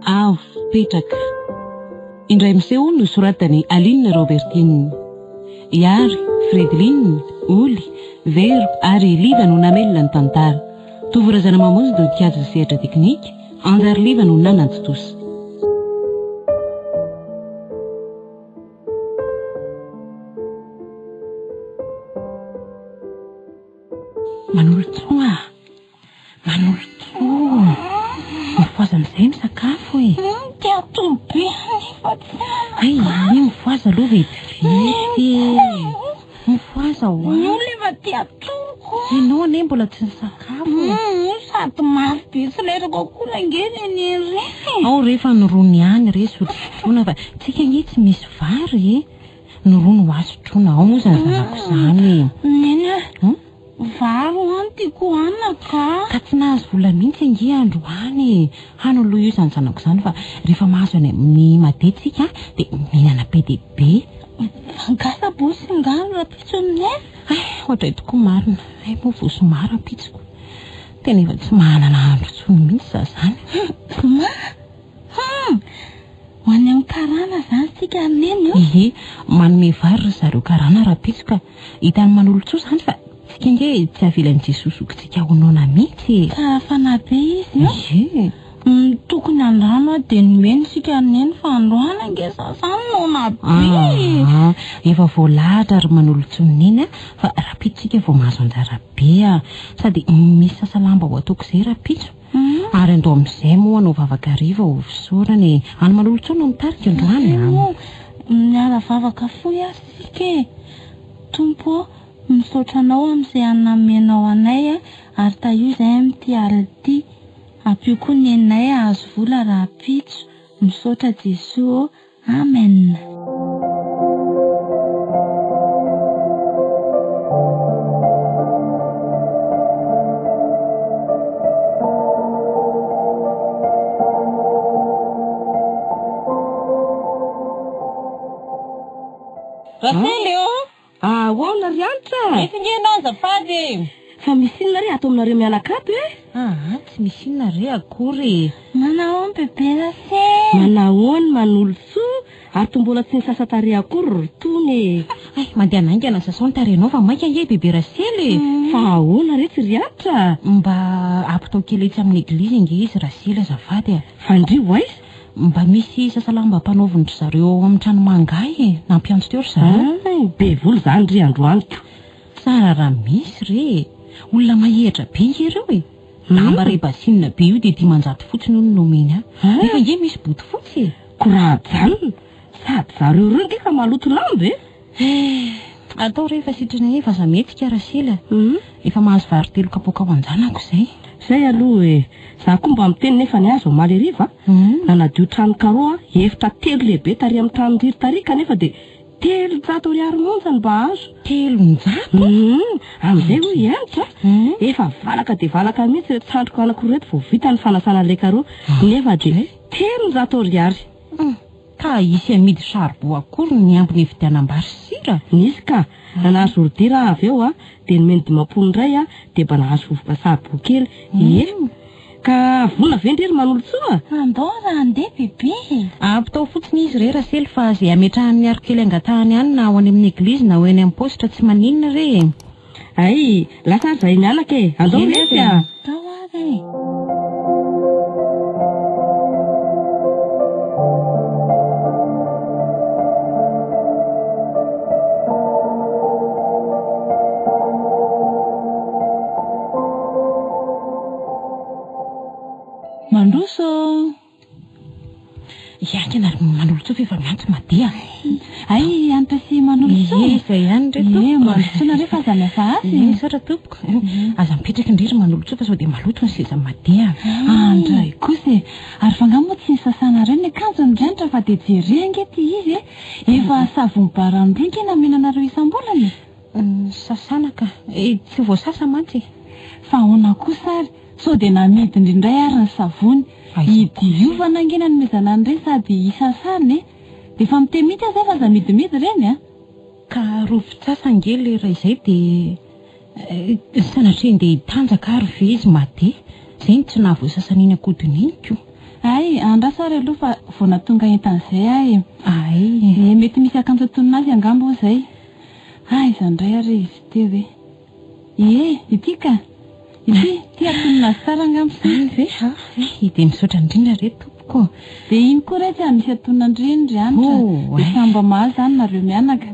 Avo petraka. Indray miseho nosoratan'i Aline Robertine. Ihary, Fredeline, Oly, Vero ary Liva no namelona ny tantara. Tovo Razanamamonjy no nikajy ny sehatra teknika, Anjary Liva no nanantontosa. Manolotsoa a! Manolotsoa! Mifohaza amin'izay misakafo e! Te hatory be aho nefa tsy afaka. Hay, mifohaza aloha vetivety e! Mifohaza hoa! Ny olona efa te hatory ko! Ianao anie mbola tsy nisakafo e! Sady mafy be tsy lairako akory ange ireny ireny e! Ao re fa ny rony ihany re sotrosotroina fa tsika ange tsy misy vary e! Ny rony ho ahy sotroina ao moa izany zanako izany e! Neny a! Vary hono tiako hohanina ka! Ka tsy nahazo vola mihitsy ange androany e! Hano aloha io izany zanako izany fa rehefa mahazo any amin'ny Made tsika dia mihinana be dia be. Angaha sabotsy angaha no rahampitso aminay? Hay, ohatray tokoa marina. Hay moa vao zoma rahampitsoko. Tena efa tsy manana andro intsony mihitsy za izany. Zoma? Hum! Ho any amin'ny karana izany isika ry Neny ô? Ie, manome vary ry zareo karana rahampitso ka. Hitan'i Manolotsoa izany fa tsika ange tsy avelan'i Jesoa zokintsika ho noana mihitsy e! Tsara fanahy be izy io. Ie. Tokony andrano aho dia nomeny isika ry Neny fa androany ange za izany noana be e! Aa, efa voalahatra ry Manolotsoa Neny a, fa rahampitso tsika vao mahazo anjara be a! Sady misy sasa lamba ho ataoko izay rahampitso. Ary andao amin'izay moa hanao vavaka hariva ho fisaorana e! Any Manolotsoa no mitarika androany a! Moa miara-vavaka fohy ary isika e! Tompo ô, misaotra Anao amin'izay nomenao anay ary tahio izahay amin'ity alina ity. Ampio koa ny neninay hahazo vola rahampitso. Misaotra Jesoa ô! Amen. Rasely ô! Ahoana ry Hanitra? Mety nge ianao azafady e! Fa misy inona re ato aminareo mianaka ato e? Aa, tsy misy inona re akory e! Manahoana bebe Rasely? Manahoana Manolotsoa? Ary toa mbola tsy nisasa tarehy akory ry Tony e! Hay, mandehana haingana sasao ny tarehinao fa maika ange bebe Rasely e! Fa ahoana re tsy ry Hanitra? Mba ampitao kely etsy amin'ny eglizy ange izy Rasely azafady a! Fa ndry ho aiza? Mba misy sasalamba ampanaovin-dry zareo ao amin'ny tranomanga e! Nampiantso teo ry zareo. Hay, be vola izany ry androany ko! Tsara raha misy re e! Olona mahehitra be nge ireo e! Lamba iray basinina be io dia 500 fotsiny hono no omeny ahy. Nefa nge misy bodofotsy e! Ko raha ajanona, sady zareo ireo nge fa maloto lamba e! Eh! Atao re fa sitrana e, fa aza mihetsika Rasily a! Efa mahazo vary telo kapoaka ho an-janako izay. Izay aloha e! Za koa mba miteny nefa ny azy omaly hariva nanadio trano carreau efitra telo lehibe tary amin'ny tranon-driry tary kanefa dia 300 ariary monja no mba azo. 300? Hum! Amin'izay hoy i Hanitra efa valaka dia valaka mihitsy ireto sandriko anankiroa ireto vao vita ny fanasana an'ilay carreau nefa dia 300 ariary. Hum! Ka hisy amidy charbon akory ny ambiny hividianam-bary sy sira? Nisy ka! Nahazo ordure aho avy eo a, dia nomeny 50 indray a, dia mba nahazo vovoka charbon kely. Ie! Ka vonona ve ndry ry Manolotsoa? Andao raha handeha bebe e! Ampitao fotsiny izy re Rasely fa ze ametrahany ny arokely angatahany any na ho any amin'ny eglizy na ho eny amin'ny paositra tsy maninona re e! Hay! Lasa ary zahay mianaka e! Andao resy a! Andao ary e! Mandroso ô! Hiaingana ry Manolotsoa fa efa miantso Madi a! Hay Hanitra sy Manolotsoa? Ie, izay ihany re tompoko. Ie, Manolotsoa nareo fa aza mihafahafa e! Ie, misaotra tompoko. Aza mipetraka indry ry Manolotsoa fa sao dia maloto ny seza Madi a! Andray kosa e! Ary fa angaha moa tsy nisasanareo ny akanjony ry Hanitra fa dia jereo ange ity izy e! Efa savony barany roa ange namena anareo isam-bolana e! Sasana ka. E, tsy voasasa mantsy e. Fa ahoana kosa ary? Sao dia namidiny indray ary ny savony. Idiovana ange nanomezana an'ireny sady hisasana e. Dia efa miteny mihitsy aho izay fa aza amidy-midy ireny a! Ka rovitsasa ange le iray izay dia sanatria ndeha hitanjaka ary ve izy made? Izay no tsy nahavoasasa an'iny akodiny iny ko! Hay, andraso ary aloha fa vao nahatonga entana izay aho e! Hay! Eh, mety misy akanjo antonona azy angamba hoy izay. Aiza indray ary izy teo e! Ie, ity ka! Ity, ity antonona azy tsara angamba sy. Izany ve? Hay, dia misaotra indrindra re tompoko ô! Dia iny koa re tsy misy antonona an'ireny ry Hanitra. Oh, Dia hay. samy mba mahazo izany nareo mianaka.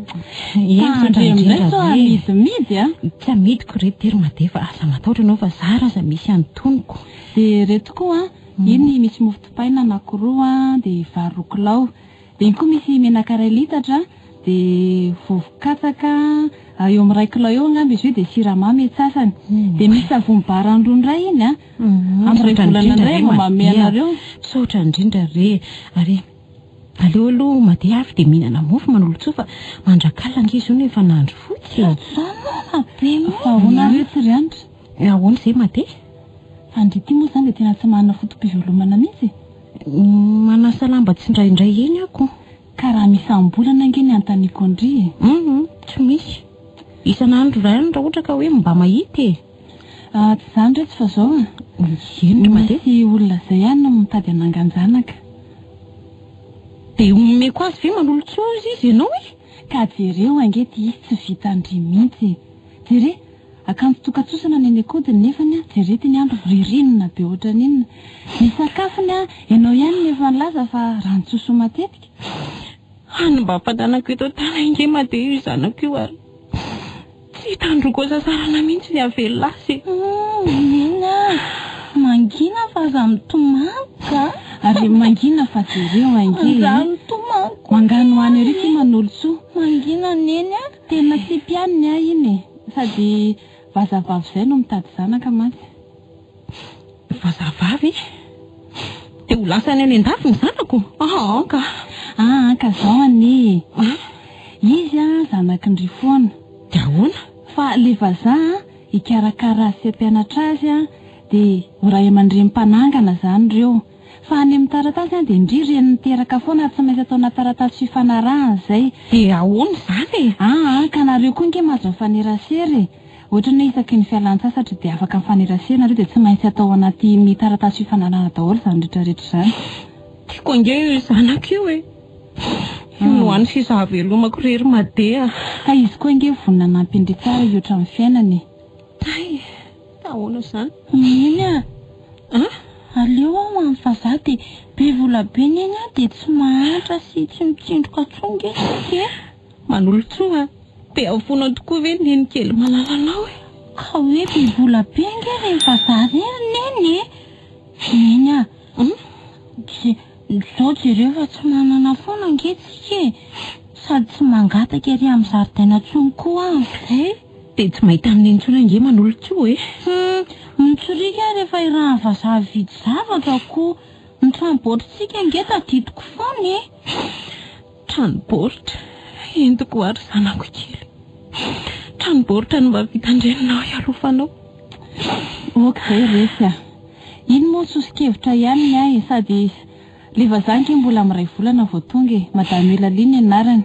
Ie, misaotra Tandremo indray indrindra sao re. amidimidy a! Tsy amidiko re ity ry Made fa aza matahotra ianao fa zara aza misy antonoko. Dia ireto koa an, iny misy mofo dipaina anankiroa an, dia vary roa kilao. Dia iny koa misy menaka iray litatra, dia vovo-katsaka eo amin'ny iray kilao eo angamba izy io, dia siramamy antsasany. Dia misy savony barany roa indray iny an, amin'ny iray volana indray vao manome anareo. Misaotra indrindra re. Ary aleo aloha mandeha avy dia mihinana mofo manolotsoa fa mandrak'alina ange izy io no efa nahandro fotsy e. Zanona be mihitsy. Fa ahoana re tsy ry Hanitra? Ahoana izay mandeha? Fa ndry ity moa izany dia tena tsy manana foto-pivelomana mihitsy e. Manasa lamba tsindraindray eny aho ko. Ka raha misy ambolana ange ny anontaniako an-dry e. Hum, tsy misy. Isan'andro iray any raha ohatra ka hoe mba mahita e. Ah, tsy izany re tsy fa zao a. Eny ry Made. Misy olona izay any no mitady hanangan-janaka. Dia omeko azy ve manolotsoa ozy izy ianao e? Ka jereo ange ity izy tsy vitan-dry mihitsy e. Jere, akanjo tokan-tsosana ny eny an-kodiny nefany an, jere ity ny andro ririnina be ohatran'inona. Ny sakafony an, ianao ihany no efa nilaza fa rano-tsosoa matetika. Hany mba fananako eto an-tany ange Made io zanako io ary tsy hitandroko hasasarana mihitsy ny hahavelona azy e. Humm neny a! Mangina fa aza mitomany ka! Ary mangina fa jereo ange e! Aza mitomany koa Manganohano ery ity Manolotsoa. Mangina neny a! Tena tsy mpianiny ahy iny e! Sady vazavavy izay no mitady zanaka mantsy. Vazavavy? Dia ho lasany any an-dafy ny zanako? Aa ka! Aa ka zao anie e! Izy an zanaky ndry foana. Dia ahoana? Fa le vazaha an hikarakara azy sy hampianatra azy an, dia ho ray aman-dreny mpanangana izany ireo. Fa any amin'ny taratasy an dia ndry reny niteraka foana ary tsy maintsy ataona taratasy fifanarahana izay. Dia ahoana izany e? Aa ka nareo koa nge mahazo mifanerasera e! Ohatran'ny hoe isaky ny fialan-tsasatra dia afaka mifanerasera nareo dia tsy maintsy atao anatin'ny taratasy fifanarahana daholo izany rehetra rehetra izany. Tiako ange io zanako io e! Io no hany sisa ahavelomako re ry Made a! Ka izy koa ange vonona hanampy an-dry tsara hihoatra amin'ny fiainana e! Hay! Ahoana izany? Neny a! An? Aleo aho any vazaha dia be vola be Neny a dia tsy mahantra sy tsy mitsindroka intsony nge isika e! Manolotsoa a! Be avoana tokoa ve Neny kely malalanao e? Ka hoe be vola be ange ireny vazaha ireny Neny e! Neny a! Izao jereo fa tsy manana foana ange tsika e! Sady tsy mangataka ery amin'ny zaridaina intsony koa aho amin'izay. Dia tsy mahita an'i Neny intsony ange Manolotsoa e! Hum, mitsoriaka aho rehefa irahan'ny vazaha hividy zavatra koa. Ny tranom-baotritsika ange tadidiko foana e! Tranom-baoritra? Entiko ho ary zanako kely. Tranom-baoritra no mba vitan-dreninao hialofanao. Ok izay resy a! Iny moa soso-kevitra ihany ny ahy e, sady le vazaha ange mbola amin'ny iray volana vao tonga e, Madame Eulalie ny anarany,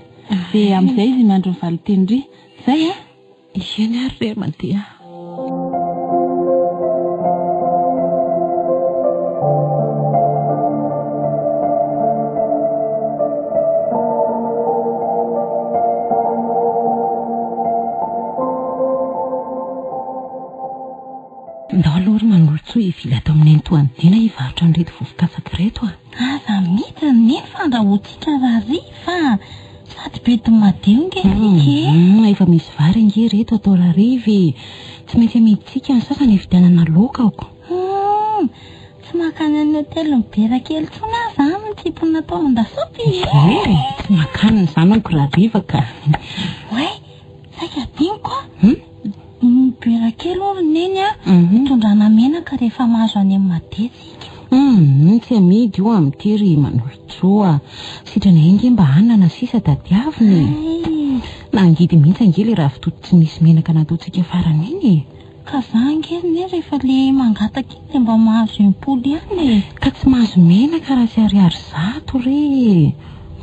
dia amin'izay izy miandry ny valin-teny-dry. Zay a! Eny ary re mandeha. Ndao aloha ry Manolotsoa hivily ato amin'ny nenitoan'i Dina hivarotra an'ireto vovo-katsaka ireto a! Aza midina neny fa andrahoantsika rariva a! Sady be madio nge isika e! Hum, efa misy vary ange ireto atao rariva e! Tsy maintsy amidintsika ny sasany hividianana laoka ako. Hum, tsy mankany amin'ny hotely mibera kely intsony aho izany ny tsipony natao an-dasopy e! Ee, tsy mankany ny zanako rariva ka! Oay, saika adinoko a! Hum? Ny bera kely hono ry Neny a, itondrana menaka rehefa mahazo any amin'ny Made tsika. Humm, tsy amidy io amin'ity ry Manolotsoa a. Sitrana eny nge mba hanana sisa tadiavina e. Hay. Nangidy mihitsy ange le ravitoto tsy nisy menaka nataontsika farany iny e. Ka za ange ry Neny rehefa le mangataka iny dia mba mahazo impolo ihany e. Ka tsy mahazo menaka raha tsy ariary 100 re e.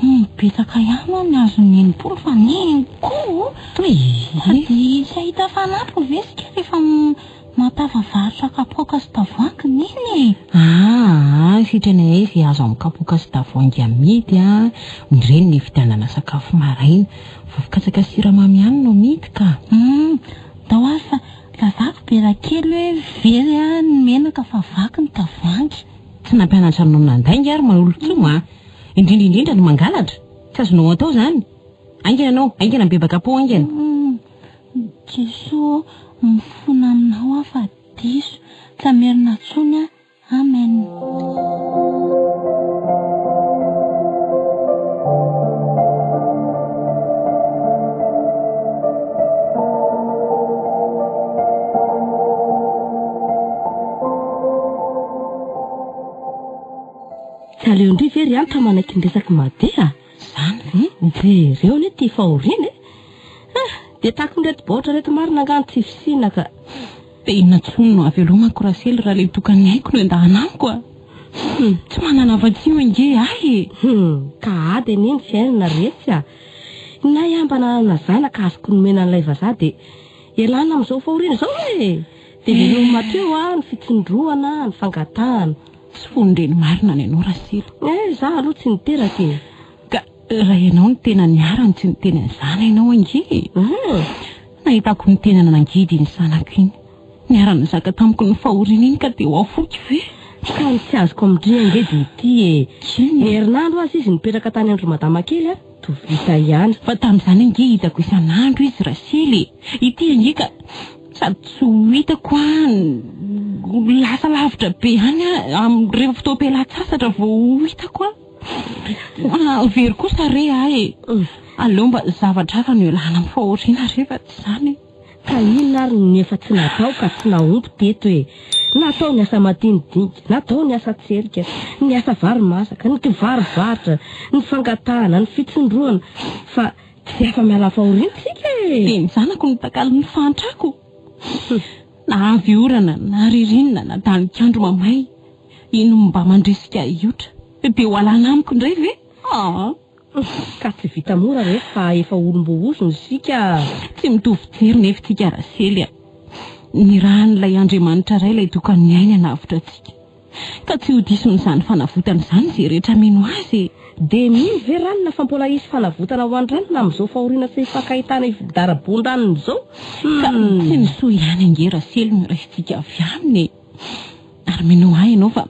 Betsaka ihany ho'a ny azon'i Nenipolo fa neny koa Sady tsy hahita fanampiny ve isika rehefa mahatafavarotra kapoaka sy tavoahangy neny e? Aa, sitrana iray izay azo amin'ny kapoaka sy tavoahangy amidy an, ireny no ividianana sakafo maraina. Vovo-katsaka sy siramamy ihany no amidy ka. Hum, ndao ary fa lazako bera kely hoe very ny menaka fa vaky ny tavoahangy. Tsy nampianatra anao nandainga ary manolotsoa an! Indrindra indrindra ny mangalatra! Tsy azonao atao izany! Haingana ianao, haingana mibebaka am-po haingana! Hum, Jesoa ô, mifona aminao aho fa diso, tsy hamerina intsony aho, Amen. Tsy aleon-dry ve ry Hanitra manaiky ny resak'i Made a? Izany ve? Jereo anie ity fahoriana e! Ah! Dia takon'ireto baoritra ireto marina angaha ny tsy fisiana ka! Dia inona intsony no hahavelomako Rasely raha ilay tokan'ny aiko no endahana amiko a! Hum! Tsy manana afa-tsy io ange ahy e! Hum! Ka ady anie ny fiainana retsy a! Na ahy mba nanana zanaka azoko nomena an'ilay vazaha dia ialana amin'izao fahoriana izao e! Dia veloma hatreo a, ny fitsindrohana, ny fangatahana. Tsy fon-dreny marina ny anao Rasily. Eh, za aloha tsy niteraka e. Ka raha ianao no tena niharany tsy niteny an'izany ianao ange e. Nahitako ny tena nangidy iny zanako iny. Niara-nizaka tamiko ny fahoriana iny ka dia ho afoiko ve? Ka ny tsy azoko amin-dry ange dia ity e. Inona? Ny herinandro aza izy nipetraka tany amin-dry madama kely a, toa vita ihany. Fa tamin'izany ange hitako isan'andro izy Rasily e. Ity ange ka sady tsy ho hitako any, lasa lavitra be any aho, rehefa fotoam-pialan-tsasatra vao ho hitako aho. Very kosa re aho e. Aleo mba zavatra hafa no ialana amin'ny fahoriana re fa tsy izany e. Ka inona ary no efa tsy natao ka tsy nahomby teto e? Natao ny asa madinidinika, natao ny asa tselika, ny asa vary masaka, ny kivarovarotra, ny fangatahana, ny fitsindrohana, fa Tsy afa-miala fahoriana isika e! Dia ny zanako no takalon'ny fahantrako. Na avy orana, na ririnina, na danik'andro mamay, iny no mba mandrisika ahy hiotra. Dia ho alana amiko indray ve? Aa! Ka tsy vita mora re fa efa olom-boahozona isika. Tsy mitovy fijery nefa isika Rasely a! Nirahan'ilay Andriamanitra Ray ilay tokan'ny ainy hanavotra antsika. Ka tsy ho dison'izany fanavotana izany izay rehetra mino Azy e! Dia mino ve ranona fa mbola hisy fanavotana ho an-dranona amin'izao fahoriana sy fankahitana ifidarabon-dranona izao? Ka tsy ny soa ihany ange Rasely no raisintsika avy aminy e! Ary minoa ahy ianao fa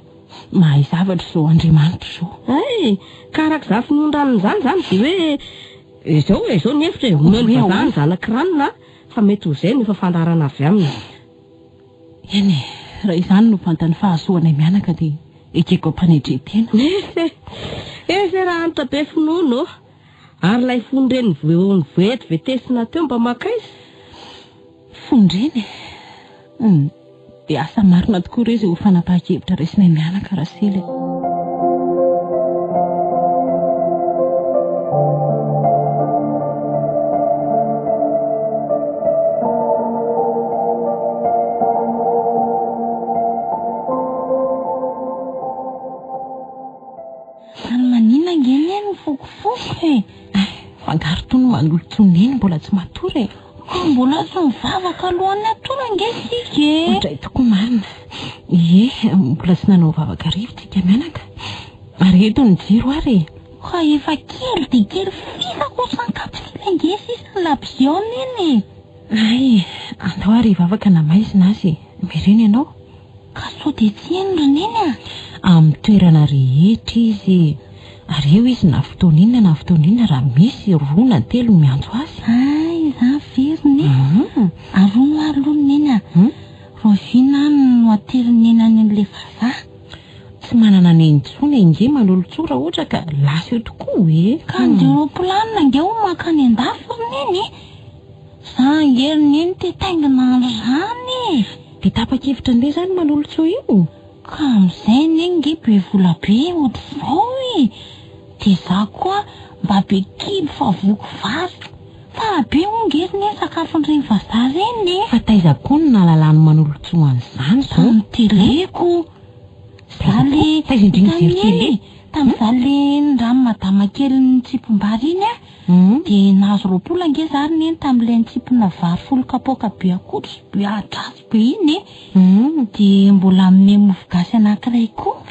mahay zavatra izao Andriamanitra izao. Hay! Ka araka izany finoan-dranona izany izany dia hoe izao e, izao ny hevitra e, omeo ny vazaha ny zanak'i ranona fa mety ho izay no efa fandaharana avy aminy. Eny e, raha izany no vantan'ny fahasoanay mianaka dia ekeko am-panetren-tena. Ese, ese raha hanitra be finoana ô! Ary ilay fon-dreny nivetiventesina teo mba mankaiza? Fon-dreny e? Hum, dia asa marina tokoa re izay ho fanapahan-kevitra raisinay mianaka Rasely e. Ary maninona ange neny mifokofoko e? Fangaro tony manolotsoa neny mbola tsy matory e. Ka mbola tsy mivavaka alohan'ny hatory ange isika e. Ohatray tokoa marina. Ie, mbola tsy nanao vavaka hariva tsika mianaka. Areto ny jiro ary e. Ka efa kely dia kely fisa kosa ny kapsily ange sisa ny labozia ao neny e. Hay, andao ary hivavaka na maizina aza e. Mirena ianao. Ka sao dia tsy heno ry neny a! Amin'ny toerana rehetra izy e. Ary eo izy na fotoana inona na fotoana inona raha misy roa na telo miantso azy. Hay, izany ve ry neny? Ary hono hoa aloha ry neny a! Rahoviana no aterin'i neny any amin'ilay vazaha? Tsy manana neny intsony ange Manolotsoa raha ohatra ka lasa eo tokoa e! Ka andeha roaplanina ange ho mankany an-dafy ry neny e! Za ange ry neny te taingina an'izany e! Dia tapa-kevitra andeha izany Manolotsoa io? Ka amin'izay neny nge be vola be ohatr'izao e! Dia za koa mba be kibo fa voky vary! Tsara be hono nge ry neny sakafon'ireny vazaha ireny e! Fa taiza koa no nahalalan'i Manolotsoa an'izany izao? Tamin'ny télé ko! Za le Taiza indrindra nijery télé? Tamin'izaho le nindramin'i madama kely nitsimpom-bary iny a, dia nahazo 20 ange za ry neny tamin'ilay nitsimpona vary 10 kapoaka be akotry sy be ahidratsy be iny e. Dia mbola hanome mofo gasy anankiray koa.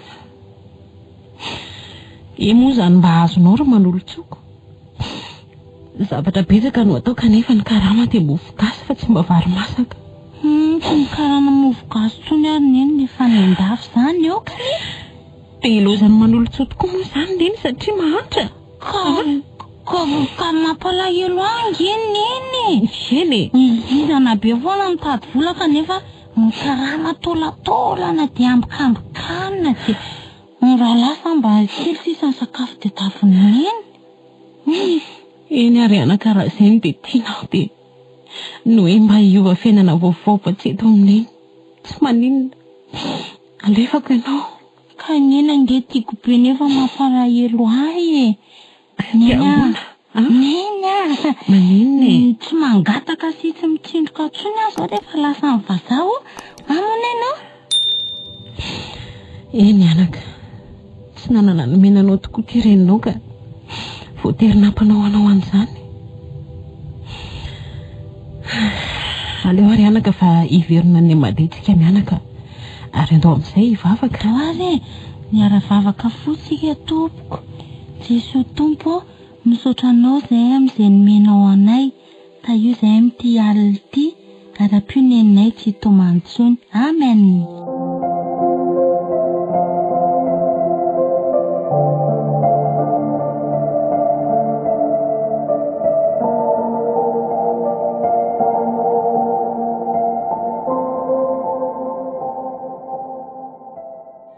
Io moa izany mba azonao ry Manolotsoako. Zavatra betsaka no atao kanefa ny karama dia mofo gasy fa tsy mba vary masaka. Tsy mikarama mofo gasy intsony ary neny le fanendafy izany aoka e! Dia ilaozan'i Manolotsoa tokoa moa izany neny satria mahantra? Ka, ka, ka mampalahelo ahy ange neny e! Eny e! Vizana be foana mitady vola kanefa ny karama taolataolana dia ambikambikanina dia ny rahalahy fa mba kely sisa ny sakafo tadiavin'i neny. Eny ary anaka raha izay no dia tianao dia ny hoe mba hiova fiainana vaovao fa tsy eto amin'i neny. Tsy maninona. Alefako ianao. Ka neny ange tiako be nefa mampalahelo ahy e. Neny a! Neny a! Maninona e? Tsy mangataka sy tsy mitsindroka intsony aho izao rehefa lasa ny vazaha o. Amona ianao? Eny anaka. Tsy nanana nomena anao tokoa ity reninao ka voatery nampanao anao an'izany. Aleo ary anaka fa hiverina any Mada isika mianaka ary andao amin'izay hivavaka. Andao ary e! Miara-vavaka fo tsika tompoko. Jesoa Tompo ô, misaotra Anao izahay amin'izay nomenao anay. Tahio izahay amin'ity alina ity ary ampio neninay tsy hitomany intsony. Amen!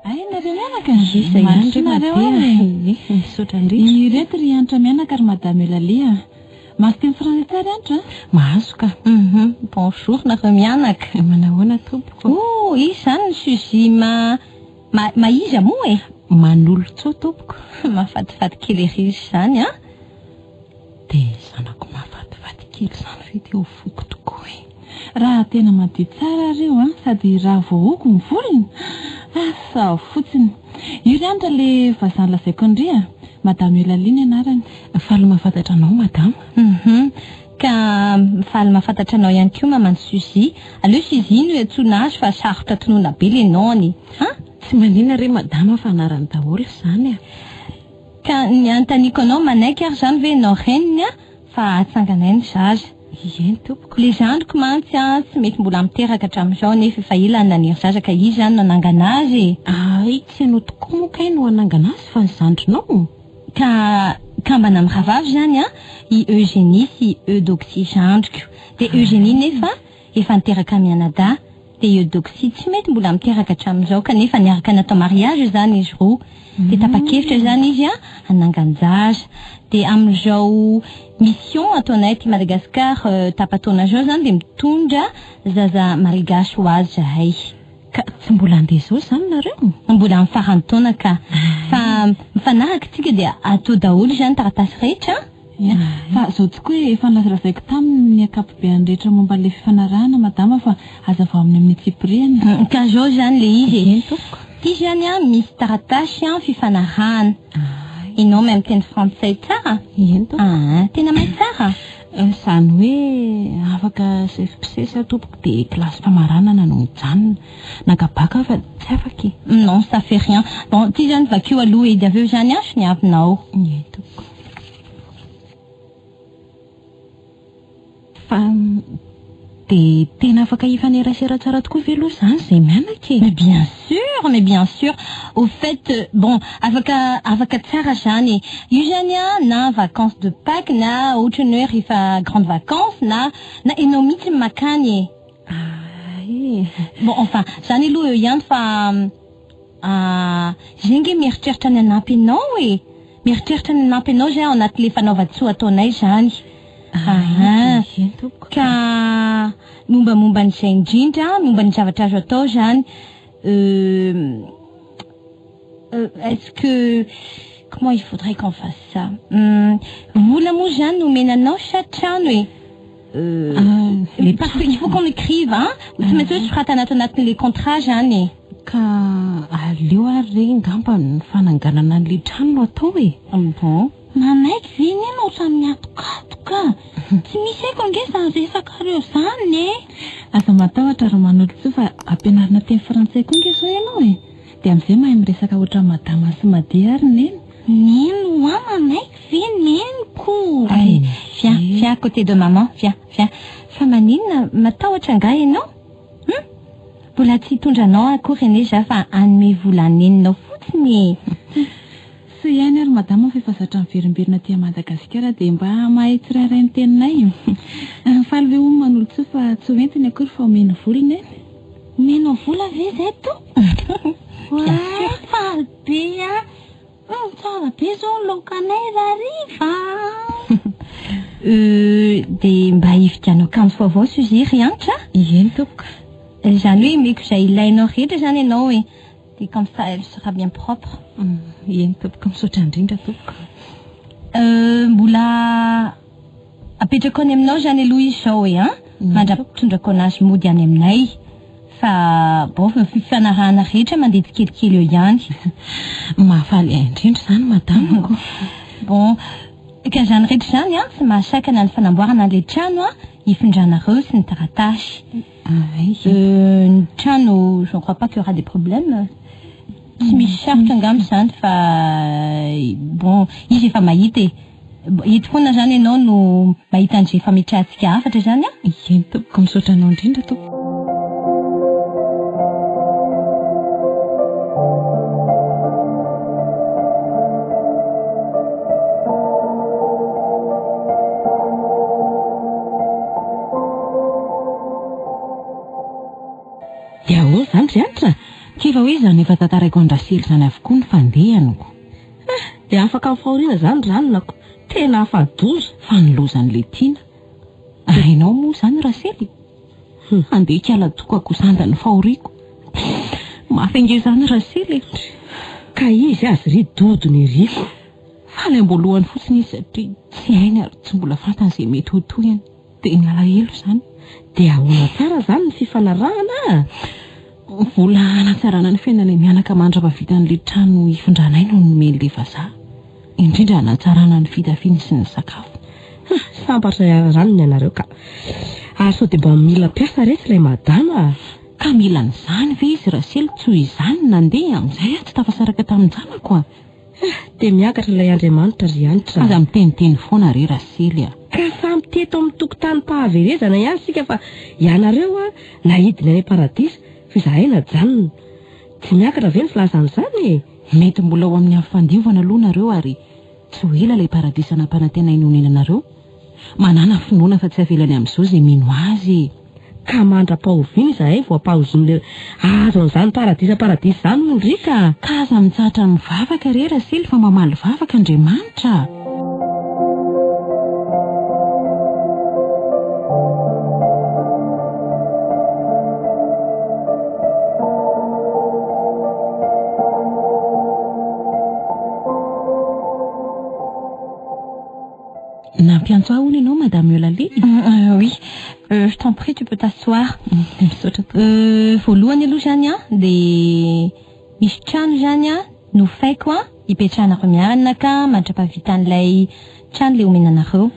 Hay nareo mianaka? Iza ihany ry Nareo ary e? Misaotra indrindra. Ireto ry Hanitra mianaka ry Madame Eulalie a. Mahazo teny frantsay tsara ry Hanitra a? Mahazo ka. Hum bonjour nareo mianaka. Manahoana tompoko? Oh, iza izany ny Suzy ma ma ma iza moa e? Manolotsoa tompoko. Mahafatifaty kely ery izy izany an. Dia zanako mahafatifaty kely izany ve dia ho voky tokoa e? Raha tena madio tsara ary io an, sady raha voahogo ny volony, asa fotsiny. Io ry Hanitra le vazaha nolazaiko an-dry a, Madame Eulalie ny anarany. Faly mahafantatra anao madama. Hum ka faly mahafantatra anao ihany koa maman'i Suzy. Aleo Suzy no iantsoana azy fa sarotra tonona be le nom-ny an! Tsy maninona re madama fa anarany daholo izany a! Ka ny anontaniako anao manaiky ary izany ve ianao reniny a fa atsanganay ny zaza. Ieny tompoko. Le zandriko mantsy a tsy mety mbola miteraka hatramin'izao nefa efa ela no naniry zaza ka izy izany no hanangana azy e. Hay tsy ianao tokoa moa kay no hanangana azy fa ny zandrinao. Ka kambana mirahavavy izany a i Eugénie sy Eudoxie zandriko. Dia Eugénie nefa efa niteraka mianadahy. Dia Eudoxie tsy mety mbola miteraka hatramin'izao kanefa niaraka natao mariage izany izy roa. Dia tapa-kevitra izany izy hanangan-jaza. Dia amin'izao mission ataonay aty Madagascar tapa-taona izao izany dia mitondra zaza malgache ho azy izahay. Ka tsy mbola handeha izao izany nareo? Mbola amin'ny faran'ny taona ka. Fa mifanaraka isika dia atao daholo izany taratasy rehetra an! Ia, fa zao tokoa e, efa nolazalazaiko taminy ny ankapobeany rehetra momba an'ilay fifanarahana madama fa hazavao aminy amin'ny antsipirihany. Ka zao izany le izy e. Eny tompoko. Ty zany an misy taratasy an fifanarahana. Ay. Enao mahay miteny frantsay tsara? Eny tompoko. Aa, tena mahay tsara? Izany hoe afaka sefipsesy aho tompoko dia kilasy famaranana no mijanona. Naka bac aho fa tsy afaka e. Non, ça fait rien. Bon, ty zany vakio aloha e, dia avy eo izany an soniavinao. Eny tompoko. Fa dia tena afaka hifanerasera tsara tokoa ve aloha izany izay mianaka e? Mais bien sûr, mais bien sûr. Au fait, bon, afaka afaka tsara izany e. Io izany an, na vacances de Pâques na ohatran'ny hoe rehefa grandes vacances na na ianao mihitsy no makany e. Ay. Bon, enfin, izany aloha eo ihany fa ah, izay ange mieritreritra ny hanampy anao e. Mieritreritra ny hanampy anao izay ao anatin'ilay fanaovan-tsoa ataonay izany. Aa. Ka mombamomba an'izay indrindra, momba ny zavatra azo atao izany, euh, est-ce que, comment il faudrait qu'on fasse ça? Hum, vola moa izany no omena anao sa trano e? Euh, parce qu'il faut qu'on écrive, hein? Tsy maintsy hoe soratana ato anatin'ilay contrat izany e. Ka aleo ary re ngamba ny fananganana an'ilay trano no atao e! Bon. Manaiky ve neny ohatran'ny miatokatoka? Tsy misy haiko ange izany resakareo izany e! Aza matahotra ry Manolotsoa fa ampianarina teny frantsay koa ange izao ianao e! Dia amin'izay mahay miresaka ohatran'i Madama sy Made ary Neny. Neny hoa manaiky ve Neny ko? Allez, viens, viens à côté de maman, viens, viens. Fa maninona matahotra angaha ianao? Hum? Mbola tsy hitondra anao akory anie za fa hanome vola neninao fotsiny e! Soa ihany ary madama fa efa zatra miverimberina aty Madagasikara dia mba mahay tsirairay ny teninay. Faly ve hono Manolotsoa fa tsy ho entiny akory fa omeny vola neny? Omenao vola ve izay tompoko? Bien sûr. Faly be aho. Hum, tsara be izao ny laokanay rahariva a! Euh, dia mba hividiano akanjo vaovao Suzy ry Hanitra a! Eny tompoko. Izany hoe omeko izay ilainao rehetra izany ianao e! Dia comme ça elle sera bien propre. Eny tompoko, misaotra indrindra tompoko. Euh, mbola apetrako any aminao izany aloha izy izao e an! Mandra-pitondrako anazy mody any aminay. Fa bon, ny fifanarahana rehetra mandeha tsikelikely eo ihany. Mahafaly ahy indrindra izany madamako. Bon, ka izany rehetra izany an, tsy mahasakana ny fanamboarana an'ilay trano an, hifindranareo sy ny taratasy. Euh, ny trano, je ne crois pas qu'il y aura des problèmes. Tsy misy sarotra angamba izany fa bon, izy efa mahita e. Eto foana izany ianao no mahita an'izay fametrahantsika hafatra izany an? Eny tompoko, misaotra anao indrindra tompoko. Dia ahoana izany ry Hanitra? K'efa hoe izany efa tantaraiko an-dRasely izany avokoa ny fandehaniko. Eh! Dia afaka amin'ny fahoriana izany ranonako. Tena afa-doza. Fa ny lozan'ilay tiana. Hainao moa izany Rasely? Handeha hikala tokako ho sandan'ny fahoriako. Mafy ange izany Rasely e! Ka izy azy ry dodona eriko. Faly am-boalohany fotsiny izy satria tsy hainy ary tsy mbola fantany izay mety ho tohiny. Dia ny alahelo izany. Dia ahoana tsara izany ny fifanarahana a? Vola hanatsarana ny fiainanay mianaka mandra-pahavitan'ilay trano hifindranay no nomen'ilay vazaha. Indrindra hanatsarana ny fitafiany sy ny sakafo. Ha, sambatra ranony ianareo ka. Ary sao dia mba mila mpiasa retsy ilay madama a? Ka mila an'izany ve izy Rasely tsy ho izany nandeha amin'izay aho tsy tafasaraka tamin-janako a! Ah, dia miakatra ilay Andriamanitra ry Hanitra a! Aza miteniteny foana re Rasely a! Ka samy teto amin'ny tokotanim-pahaverezana ihany isika fa ianareo a, naidina any am-paradisa, fa izahay najanona. Tsy miakatra ve ny filazana izany e? Mety mbola ao amin'ny afo fandiovana aloha nareo ary tsy ho ela ilay paradisa nampanantenainy honenanareo. Manàna finoana fa tsy avelany amin'izao izay mino azy e! Ka mandra-pahoviana izahay vao ampahozin'ilay hahazo an'izany paradisa paradisa izany hono ry ka! Ka aza mitsahatra mivavaka re Rasily fa mamaly vavaka Andriamanitra a! Nampiantso ahy hono ianao Madame Eulalie? Oui, je t'en prie tu peux t'asseoir. Misaotra tompoko. Voalohany aloha izany an, dia misy trano izany an, nofaiko an, hipetrahanareo mianaka mandra-pahavitan'ilay trano ilay omena anareo.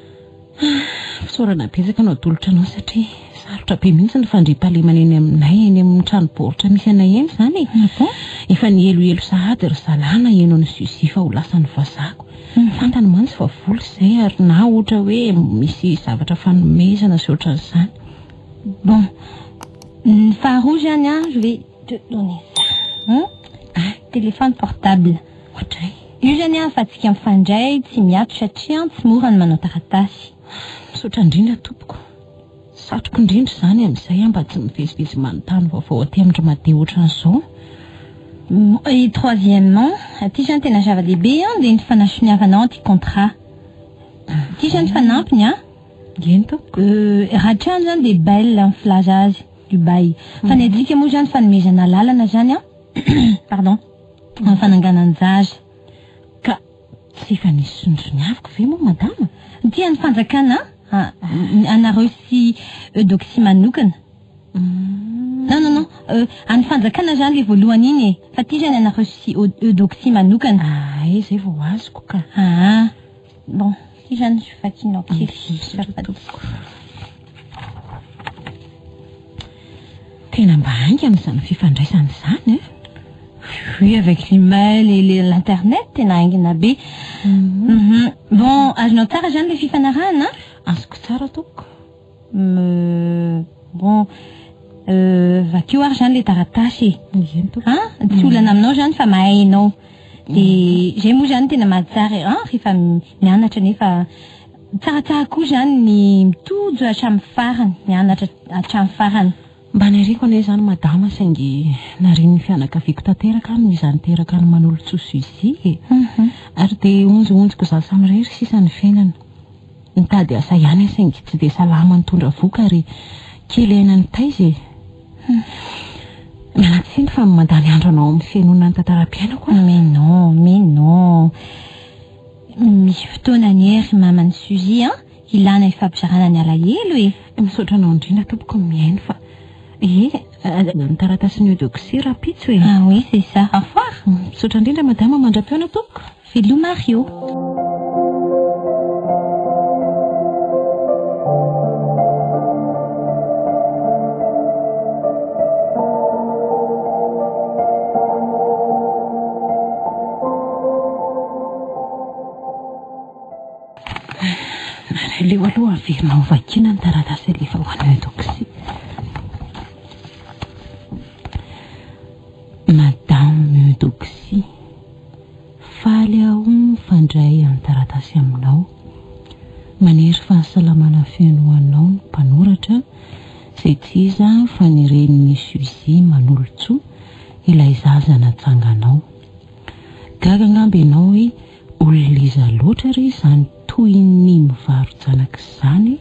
Fisaorana betsaka no atolotra anao satria sarotra be mihitsy ny fandriampahalemana eny aminay eny amin'ny trano baoritra misy anay eny izany e. Ah bon? Efa nihelohelo sahady ry zalahy naheno an'i Suzy fa ho lasan'ny vazahako. Fantany mantsy fa vola izay ary na ohatra hoe misy zavatra fanomezana sy ohatran'izany. Bon, ny faharoa izany an, je vais te donner ça. Hum? Ah. Téléphone portable. Ohatray. Io izany an, ahafahantsika mifandray, tsy miato satria tsy mora ny manao taratasy. Misaotra indrindra tompoko. Satriko indrindra izany amin'izay aho mba tsy mivezivezy manontany vaovao aty amin-dry Made ohatran'izao. Et troisièmement, aty izany tena zava-dehibe an, dia ny fanasoniavanao an'ity contrat. Ity izany fanampiny an. Eny tompoko. Raha trano izany dia bail ny filaza azy, du bail. Fa ny adika moa izany fanomezana alalana izany an, pardon, amin'ny fananganan-jaza. Ka tsy efa nisy sonisoniaviko ve moa madama? Ity an'ny fanjakana an, anareo sy Eudoxie manokana. Non, non, non. An'ny fanjakana izany ilay voalohany iny e. Fa ity izany anareo sy Eudoxie manokana. Ay, izay vao azoko ka. Aa. Bon, ity izany vakianao kely. Misaotra tompoko. Tena mba haingana izany fifandraisana izany e. Oui, avec l'email et l'internet, tena haingana be. Mhm. Bon, azonao tsara izany ilay fifanarahana? Azoko tsara tompoko. Bon, vakio ary izany ilay taratasy e. Eny tompoko. An? Tsy olana aminao izany fa mahay ianao. Dia izay moa izany tena mahatsara e, an, rehefa mianatra nefa tsaratsara koa izany ny mitojo hatramin'ny farany, mianatra hatramin'ny farany. Mba niriko anie izany madama saingy narian'ny fianakaviako tanteraka aho noho izany teraka an'i Manolotsoa Suzy e. Ary dia onjohonjoko izaho samirery sisa ny fiainana. Nitady asa ihany aho saingy tsy dia salama nitondra vohoka ary kely aina nitaiza e. Miala tsiny fa mandany andro anao amin'ny fihainoana ny tantaram-piainako aho. Mais non, mais non. Misy fotoana anie ry maman'i Suzy an, ilana ifampizarana ny alahelo e. Misaotra anao indrindra tompoko mihaino fa ie, ny taratasin'i Eudoxie rahampitso e. Ah oui, c'est ça. Au revoir. Misaotra indrindra madama, mandra-pihaona tompoko. Veloma ry ô. Aleo aloha averina ho vakiana ny taratasy alefa ho an'i Eudoxie. Madame Eudoxie, faly aho mifandray an-taratasy aminao. Maniry fahasalamana feno ho anao ny mpanoratra, izay tsy iza fa ny renin'i Suzy Manolotsoa, ilay zaza natsanganao. Gaga angamba ianao hoe olona iza loatra re izany toy ny mivaro-janaka izany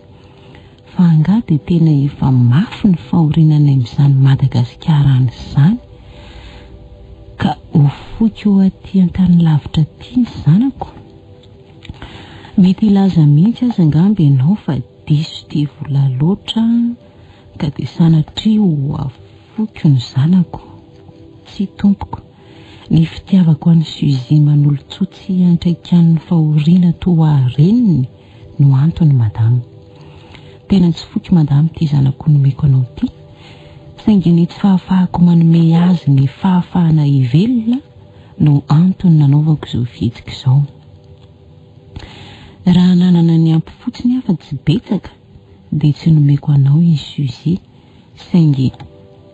fa angaha dia tena efa mafy ny fahoriana any amin'izany Madagasikara any izany ka ho foiko ho aty an-tany lavitra aty ny zanako? Mety hilaza mihitsy aza angamba ianao fa diso tia vola loatra ka dia sanatria ho afoiko ny zanako. Tsia tompoko. Ny fitiavako an'i Suzy Manolotsoa tsy hiantraikan'ny fahoriana toa ahy reniny no antony madama. Tena tsy foiko madama ity zanako nomeko anao ity, saingy ny tsy fahafahako manome azy ny fahafahana hivelona no antony nanaovako izao fihetsika izao. Raha nanana ny ampy fotsiny aho fa tsy betsaka dia tsy nomeko anao i Suzy. Saingy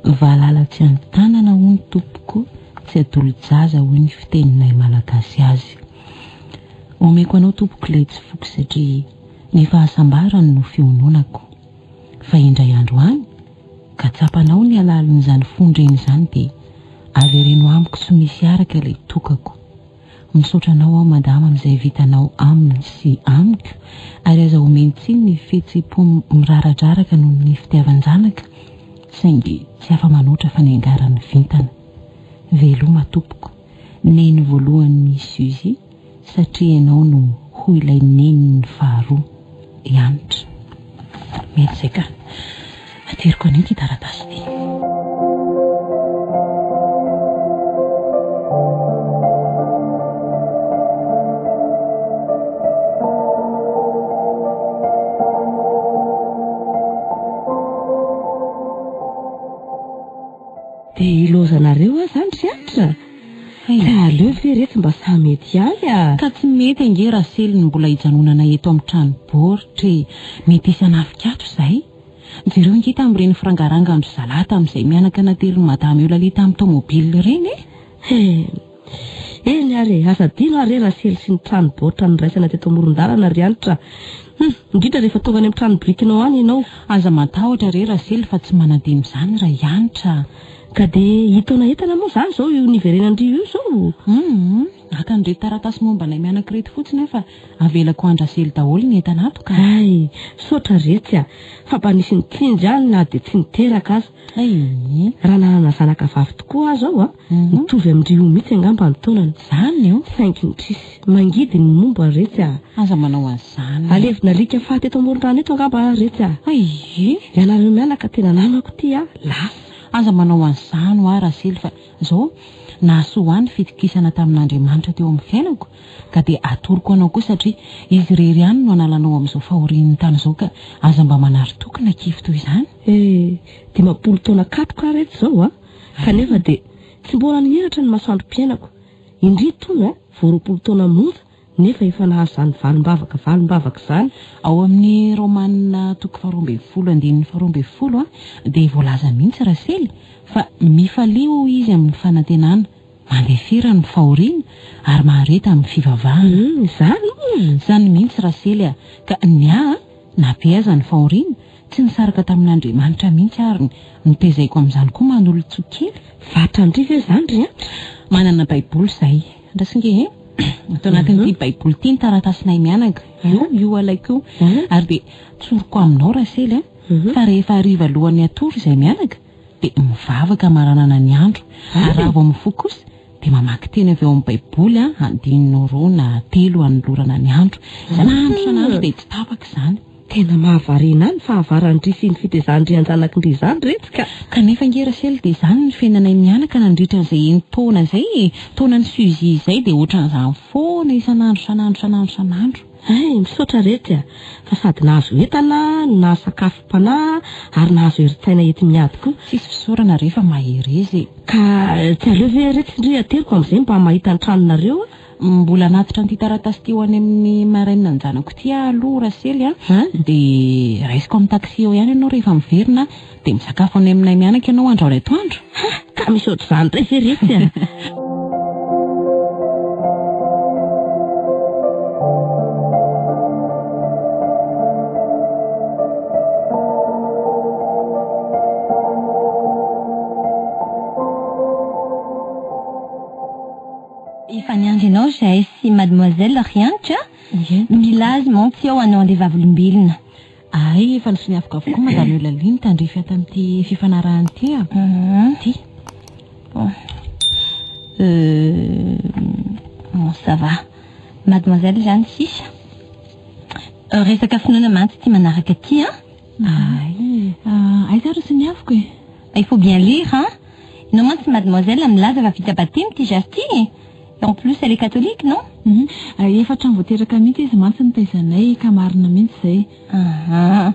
valala tsy an-tanana hono tompoko tsy atolo-jaza hoy ny fiteninay malagasy azy. Omeko anao tompoko ilay tsy foko satria ny fahasambarany no fiononako. Fa indray andro any ka tsapanao ny halalin'izany fon-dreny izany dia avereno amiko tsy misy araka ilay tokako. Misaotra anao aho madama amin'izay vitanao aminy sy amiko ary aza omen-tsiny ny fihetseham-po miraradraraka noho ny fitiavan-janaka saingy tsy afa-manoatra fa niangaran'ny vintana. Veloma tompoko, neny voalohan'i Suzy satria ianao no ho ilay neniny faharoa. I Hanitra. Mety izay ka. Ateriko anio ity taratasy ity. Dia ilaozanareo aho izany ry Hanitra? Ka aleo ve re tsy mba samy mety ihany a! Ka tsy mety ange Rasely ny mbola hijanonana eto amin'ny trano baoritra e! Mety hisy hanafika ato izay. Jereo ange tamin'ireny firangarangan-dry zalahy tamin'izay mianaka naterin'i Madame Eulalie tamin'ny tomobile ireny e! He! Eny ary e! Aza adino ary re Rasely sy ny trano baoritra niraisana teto amoron-dalana ry Hanitra a! Hum! Indrindra rehefa tonga any amin'ny trano birikinao any ianao. Aza matahotra re Rasely fa tsy manadino izany raha i Hanitra a! Ka dia hitaona entana moa izany izao io niverenan-dry io izao? Hum! Haka an'ireto taratasy momba anay mianaka ireto fotsiny aho fa avelako an-dRasely daholo ny entana ato ka! Hay! Misaotra retsy a! Fa mba nisy nitsinjo ihany na dia tsy niteraka aza. Hay! Raha nanana zanaka vavy tokoa aho izao a, mitovy amin-dry io mihitsy angamba ny taonany. Izany o! Saingy indrisy, mangidy ny momba retsy a! Aza manao an'izany. Alevina alika faty eto amoron-drano eto angamba aho retsy a! Hay! Ianareo mianaka tena namako ity a! Lasa. Aza manao an'izany hoa Rasely fa izao nahasoa ahy ny fitokisana tamin'Andriamanitra teo amin'ny fiainako ka dia atoroko anao koa satria Izy irery ihany no hanala anao amin'izao fahorian'ny tany izao ka aza mba manary toky na kivy toy izany. Eh, 50 taona katroka aho reto izao a! Kanefa dia tsy mbola nihiratra ny masoandrom-piainako. Indria tonga vao 20 taona monja nefa efa nahazo izany valim-bavaka valim-bavaka izany. Ao amin'ny Romana toko faharoa ambin'ny folo andininy faharoa ambin'ny folo dia voalaza mihitsy Rasely fa mifalia hoy izy amin'ny fanantenana, mandefera amin'ny fahoriana ary mahareta amin'ny fivavahana. Hum, izany moa? Izany mihitsy Rasely a! Ka ny ahy na be aza ny fahoriana, tsy nisaraka tamin'Andriamanitra mihitsy ary notezaiko amin'izany koa manolotsoa kely. Vatra ndry ve izany ry Hanitra? Manana baiboly izahay. Andraso ange e! Ato anatin'ity baiboly ity ny taratasinay mianaka. Io, io alaiko io. Ary dia tsoriko aminao Rasely a, fa rehefa hariva alohan'ny hatory izahay mianaka dia mivavaka hamaranana ny andro. Ary raha vao mifoha kosa dia mamaky teny avy ao amin'ny baiboly a, andininy roa na telo hanolorana ny andro. Isan'andro isan'andro dia tsy tapaka izany. Tena mahavariana ahy ny fahavaran-dry sy ny fitezan-dry an-janak'ndry izany retsy ka! Kanefa ange Rasely dia izany ny fiainanay mianaka nandritra an'izay enin-taona izay e! Taonan'i Suzy izay dia ohatran'izany foana isan'andro isan'andro isan'andro isan'andro. Hay, misaotra retsy a! Fa sady nahazo entana, no nahazo sakafom-panahy, ary nahazo herin-tsaina enti-miady koa. Tsisy fisaorana re fa mahereza e! Ka tsy aleo ve retsy ndry ateriko amin'izay mba mahita ny tranonareo a! Mbola hanatitra an'ity taratasy ity ho any amin'ny marraine an-janako ity aho aloha Rasely a! Dia raisiko amin'ny taxi eo ihany ianao rehefa miverina dia misakafo any aminay mianaka ianao androany atoandro. Ha! Ka misy ohatr'izany indray ve retsy a! Efa niandry anao izahay sy mademoiselle ry Hanitra a! Mila azy mantsy ao hanao an'ilay vavolombelona. Hay efa nosoniaviko avokoa madame Eulalie ny tandrify ato amin'ity fifanarahana ity a! Ity. Bon. Euh, bon ça va. Mademoiselle izany sisa. Resaka finoana mantsy ity manaraka ity an! Ay. Aiza ary soniaviko e? Il faut bien lire hein! Ianao mantsy mademoiselle milaza fa vita batemy ity zaza ity e! Et en plus elle est catholique non? Efa hatramin'ny vao teraka mihitsy izy mantsy nitaizanay ka marina mihitsy izay. Aha.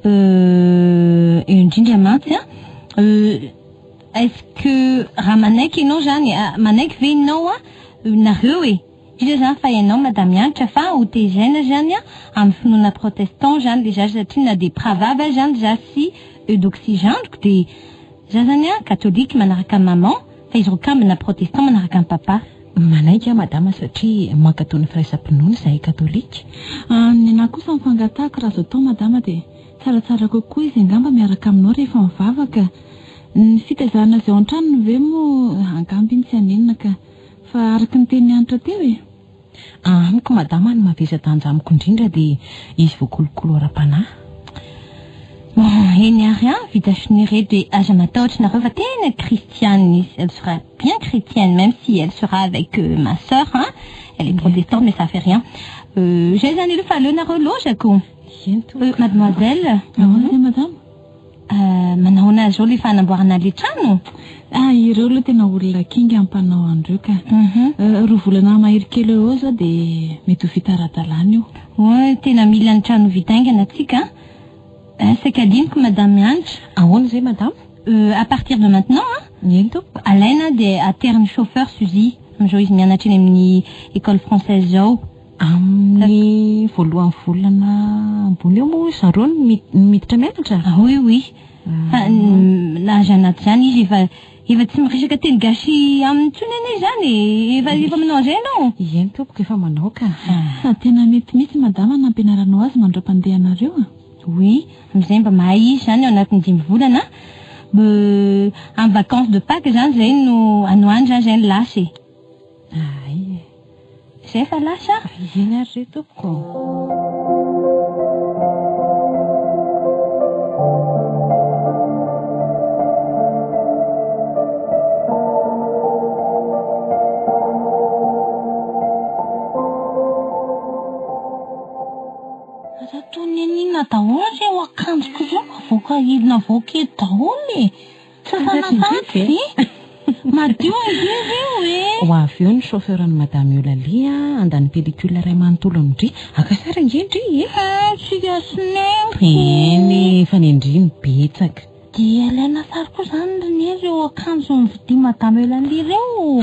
Euh, eo indrindra mantsy an! Euh, est-ce que raha manaiky ianao izany, manaiky ve ianao an, nareo e? Indrindra zany fa ianao madame Hanitra fa ho tezaina zany amin'ny finoana protestant zany le zaza satria na dia mpiravavy aza zany za sy Eudoxie zandriko dia za zany an catholique manaraka an'i maman fa izy roa kambina protestant manaraka an'i papa. Manaiky aho madama satria mankatò ny firaisam-pinoana izahay katolika. Ny anahy kosa ny fangatahako raha azo atao madama dia tsaratsara kokoa izy angamba miaraka aminao rehefa mivavaka. Ny fitaizana azy ao an-tranony ve moa angamba iny tsy haninona ka. Fa araka ny tenin'i Hanitra teo e! Amiko madama ny mavesa-danja amiko indrindra dia izy voakolokolo ara-panahy. Bon, eny ary an, vita sonia re dia aza matahotra nareo fa tena kristianina izy, elle sera bien chrétienne même si elle sera avec ma sœur hein, elle est protestante mais ça fait rien. Zay zany aloha fa aleo nareo lozako. Eny tompoko. Mademoiselle. Ahoana izay madama? Manahoana zao le fanamboarana le trano? Ah, ireo aloha tena olona kinga mpanao an'ireo ka. Roa volana mahery kely eo eo zao dia mety ho vita ara-dalàna io. Oay, tena mila ny trano ho vita haingana tsika an. Saika adinoko madame Hanitra. Ahoana izay madame? À partir de maintenant an. Eny tompoko. Alaina dia aterin'ny chauffeur Suzy. Amin'izao izy mianatra eny amin'ny école française izao. Amin'ny voalohan'ny volana ambony eo moa zareo no miditra mianatra? Ah oui oui. Fa nahazo anaty izany izy efa efa tsy miresaka teny gasy aminy intsony anie izany e. Efa efa manao an'izay ianao? Eny tompoko efa manao ka. Sady tena mety mihitsy madama nampianaranao azy mandra-pandeha anareo a. Oui, amin'izay mba mahay izy izany ao anatin'ny dimy volana. Amin'ny vacances de Pâques izany izay no any ho any izany izay no lasa e. Ay e. Izay fa lasa? Eny ary re tompoko. Aza toy ny an'inona daholo ireo akanjoko ireo navoaka navoaka eto daholo e. Sasana sahady ve? Madio ange ireo e! Ho avy eo ny chauffeur-n'i Madame Eulalie handany pellicule iray manontolo amin-dry. Haka sary ange ndry e! Hein, tsika sy neniko! Eny e, fa ny an-dry no betsaka. Dia alaina sary koa izany ry Neny ireo akanjo novidian'i Madame Eulalie ireo?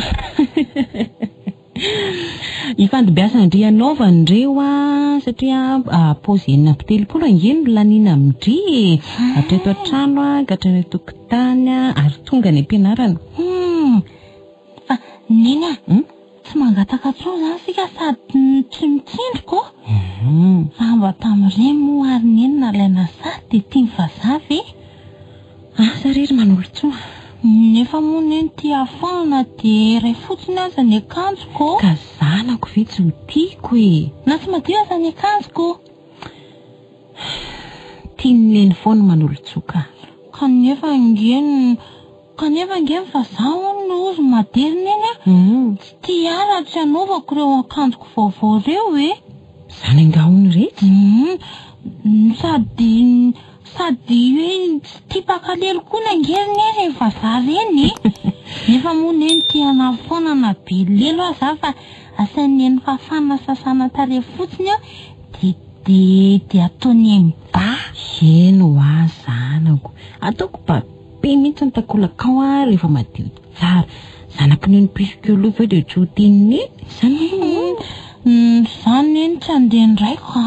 Ifandimbiasan-dry hanaovany ireo an, satria paozy 36 ange no laniana amin-dry e! Hatreto an-trano an, ka hatrany an-tokotany an, ary tonga any am-pianarana. Hum! Fa Neny a! Tsy mangataka intsony izany isika sady tsy mitsindroka ô! Fa mba tamin'ireny moa ary Neny nalaina sary dia tian'ny vazaha ve? Asa re ry Manolotsoa. Nefa moa Neny tia foana na dia iray fotsiny aza ny akanjoko ô! Ka zanako ve tsy ho tiako e! Na tsy madio aza ny akanjoko. Tian'i Neny foana Manolotsoa ka. Kanefa ange ny kanefa ange ny vazaha hono no ozy madely Neny a! Tsy tia ahy raha tsy anaovako ireo akanjoko vaovao ireo e! Izany angaha hono iretsy? Sady Sady hoe tsy tia mpakalelo koa ny ange ry neny ireny vazaha ireny e! Nefa moa neny tia anah foana na be lelo aza aho fa asain'i neny fafana sasana tarehy fotsiny aho dia dia dia ataon'i neny ba. Eny hoa zanako, ataoko ba be mihitsy ny takolakao a rehefa madio tsara. Zanak'i neny pisikelo ve dia tsy ho tian'i neny? Izany moa. Izany neny tsy handeha indray ka.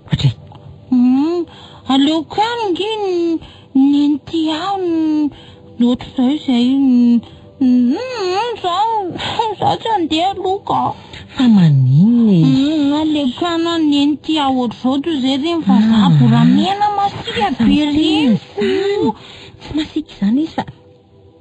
Ohatry. Humm aleoko ihany nge ny neny tia ahy no ohatr'izay izay humm zaho zaho tsy handeha aloha ka. Fa maninona e? Humm aleoko ihany aho neny tia ahy ohatr'izao toy izay ireny vazaha volamena masiaka be ireny ko. Tsy masiaka izany izy fa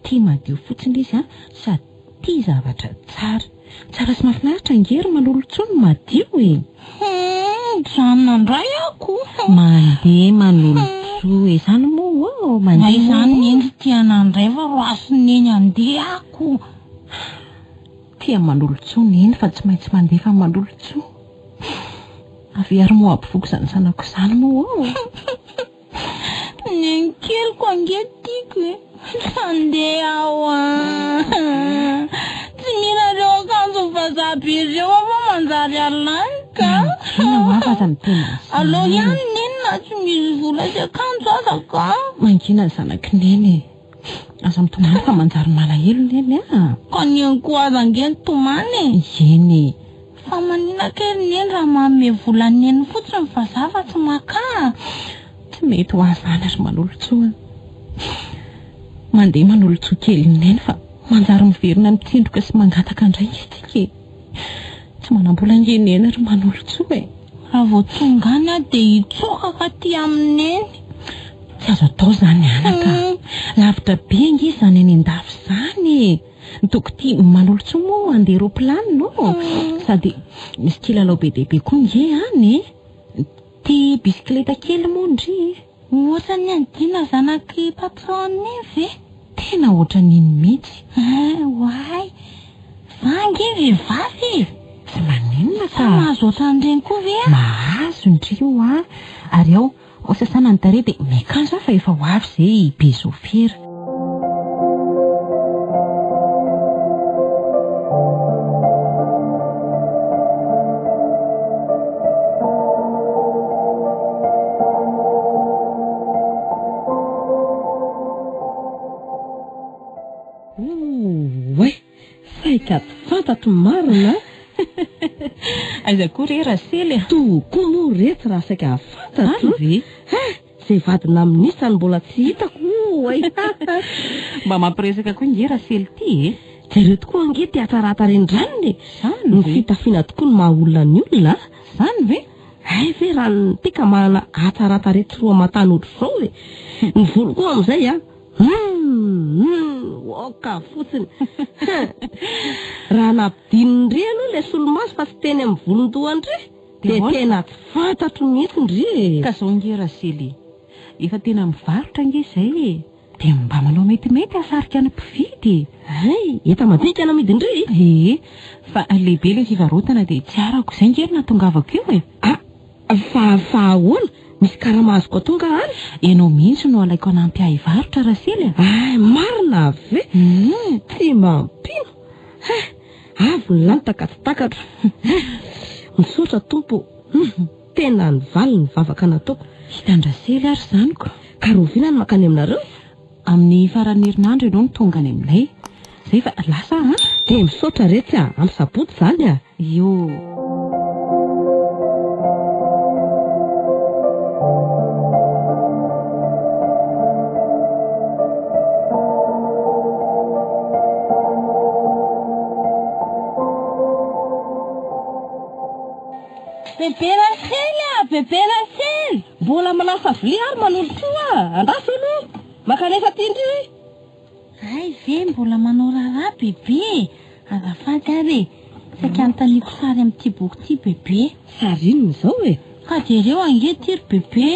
Tia madio fotsiny izy an, sady tia zavatra tsara. Tsara sy mahafinaritra ange ry Manolotsoa ny madio e! Humm, mijanona indray aho ko! Mandeha Manolotsoa e, izany moa ô, mandeha moa ô! Izany neny tsy tia anah indray fa roasin'i neny handeha aho ko! Tia Manolotsoa neny fa tsy maintsy mandeha fa Manolotsoa. Avia ary moa hampivoky izany zanako izany moa ô! Neny keliko ange tiako e! Tsy handeha aho an! Tsy mila ireo akanjo vazaha be ireo aho fa manjary alany ka! Mangina hoa fa aza miteny an'izany. Aleo ihany neny na tsy misy vola sy akanjo aza ka! Mangina ny zanak'i neny e! Aza mitomany fa manjary malahelo neny a! Ka neny koa aza ange nitomany e! Eny e! Fa manina kay ry neny raha manome vola an'i neny fotsiny ny vazaha fa tsy maka a! Tsy mety ho ahy izany ry Manolotsoa a! Mandeha Manolotsoa kelin'i neny fa manjary miverina mitsindroka sy mangataka indray ange tsika e! Tsy manam-bola ange neny ry Manolotsoa e! Raha vao tonga any aho dia hitsokaka aty amin'i neny. Tsy azo atao izany anaka a! Lavitra be ange izany any an-dafy izany e! Ny toko ity Manolotsoa moa handeha roaplanina ô! Sady misy kilalao be dia be koa nge any e! Tia bisikileta kely moa ndry e! Ohatran'ny an'i Dina zanak'i patron iny ve? Tena ohatran'iny mihitsy. Hein, oay! Za ange vehivavy e! Tsy maninona ka! Sa mahazo ohatran'ireny koa ve aho? Mahazo ndry hoa! Ary ao Ho sasana ny tarehy dia miakanjo aho fa efa ho avy izay i Bezofera. Oay! Saika tsy fantatro marina a! Aiza koa re Rasely a! Tokoa moa retsy raha saika fantatro. Any ve? Hein! Izay vadina minisitra no mbola tsy hitako oay! Mba mampiresaka koa nge Rasely ty e! Jereo tokoa ange ty hatsaràn-tarehin-dranona e! Zany Ny ve? fitafiana tokoa no maha olona ny olona a! Zany ve? Hay ve raha ny ty ka manana hatsaran-tarehy tsy roa aman-tany ohatr'izao e! Ny volo koa amin'izay a! Humm humm oka fotsiny hein! Raha nampidinin-dry aloha ilay solomaso fa tsy teny amin'ny volon-dohan-dry dia tena tsy fantatro mihitsy ndry e! Ka zao nge Rasely e! Efa tena mivarotra nge izay e! Dia mba manao metimety hahasarika ny mpividy e! Hay! Enta-madinika no amidin-dry? Ee, fa lehibe ilay fivarotana dia tsy arako, izay nge no nahatongavako io e! Ah! Fa fa ahoana? Misy karama azoko atao nga any? Ianao mihitsy no alaiko hanampy ahy hivarotra Rasely a! Ay, marina ve? Tsy mampino! Hein! Avy ny lanitra ka tsy takatro. Hein! Misaotra Tompo ô! Hum! Tena nivaly ny vavaka nataoko. Hitan-dRasely ary izany ko. Ka rahoviana no mankany aminareo? Amin'ny faran'ny herinandro ianao no tonga any aminay. Izay fa lasa aho an! Dia misaotra retsy a! Amin'ny sabotsy izany a! Io. Bebe Rasely a! Bebe Rasely! Mbola manasa vilia ary manolotsoa a! Andraso aloha! Mankanesa aty ndry! Hay ve mbola manao raharaha Bebe e! Azafady ary e! Saika anontaniako sary amin'ity boky ity Bebe. Sary inona izao e? Ka jereo ange ity ry Bebe!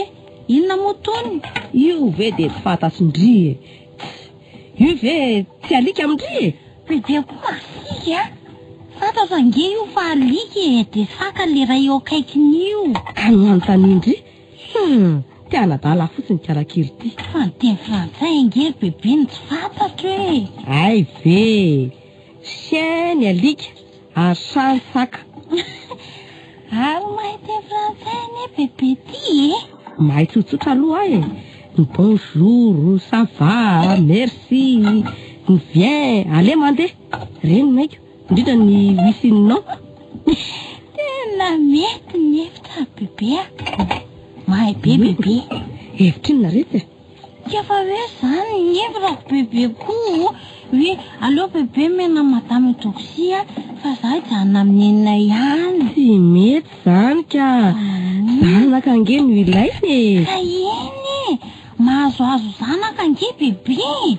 Inona moa tony? Io ve dia tsy fantatry ndry e! Tss! Io ve tsy alika amin-dry e? Bebe koa masiaka a! Fantatro ange io fa alika e! Dia saka ilay iray eo akaikin'io. Ka no anontanian-dry? Hum! Te hanadala ahy fotsiny ikarakely ity. Fa ny teny frantsay ange ry bebe no tsy fantatro e! Hay ve! Chien ny alika ary chat ny saka. Ary mahay teny frantsay anie bebe ty e! Mahay tsotsotra aloha aho e! Ny bonjour, ça va, merci, ny viens, allez mandeha! Ireny no haiko. Indrindra ny oui sy ny non. Tena mety ny hevitra ry bebe a! Mahay be bebe. Hevitra inona retsy e? Tsy efa hoe zany ny hevirako bebe koa hoe aleo bebe mena madame Eudoxie fa za hijanona amin'ny nenina ihany. Tsy mety zany ka! Zanaka ange no ilaina e! Ka eny e! Mahazoazo zanaka ange bebe e!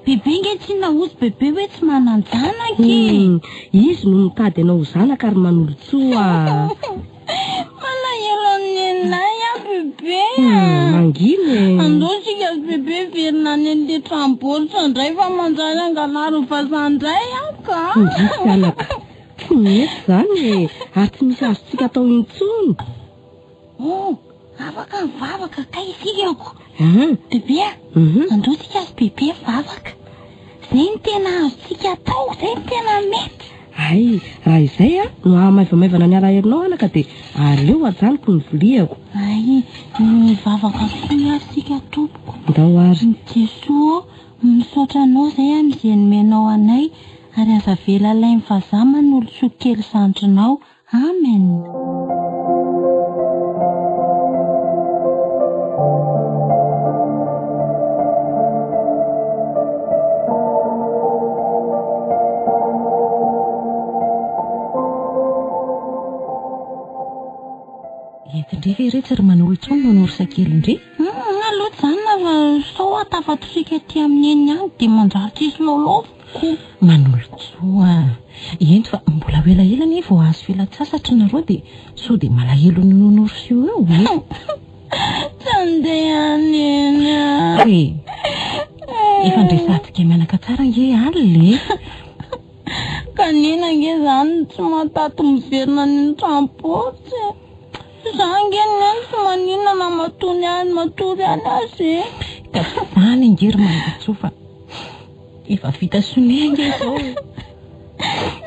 Bebe nge tsinona ozy bebe hoe tsy manan-janaka e! Hum, izy no mitady anao ho zanaka ry Manolotsoa a! Malahelo an'i neninay aho bebe a! Hum, mangina e! Andao isika ry bebe hiverina any an'ilay trano baoritra indray fa manjary angalarin'ny vazaha indray aho ka! Indrisy anaka, tsy mety izany e! Ary tsy misy azontsika atao intsony. Oh, afaka mivavaka kay isika ko. Hum. Bebe a, Mhm. andao isika sy bebe mivavaka. Izay no tena azontsika atao, izay no tena mety. Hay, raha izay a, no hahamaivamaivana ny alahelonao anaka dia aleo ajanoko ny viliako. Hay, mivavaka fohy ary isika tompoko. Ndao ary. Jesoa ô, misaotra anao izay amin'izay nomenao anay, ary aza avela alain'ny vazaha manolotsoa kely zandrinao. Amen! Entin-dry ve iretsy ry Manolotsoa ny nonorsa kelin-dry? Humm, aleo hijanona fa sao ahatafatotsika aty amin'ny eny ihany dia manjary tsisy lalaoviko. Manolotsoa a! Ento fa mbola ho elaela anie vao hahazo fialan-tsasatra nareo dia sao dia malahelo ny nounours io eo e! Tsy handeha any eny aho. E! Efa ndresantsika mianaka tsara ange alina e! Ka nina ange izany no tsy mahataty miverina any an-tranom-paosy e! Za ange neny tsy maninona na matony any matory any aza e! Ka tsy izany ange ry Manolotsoa fa. Efa vita sonia ange izao e.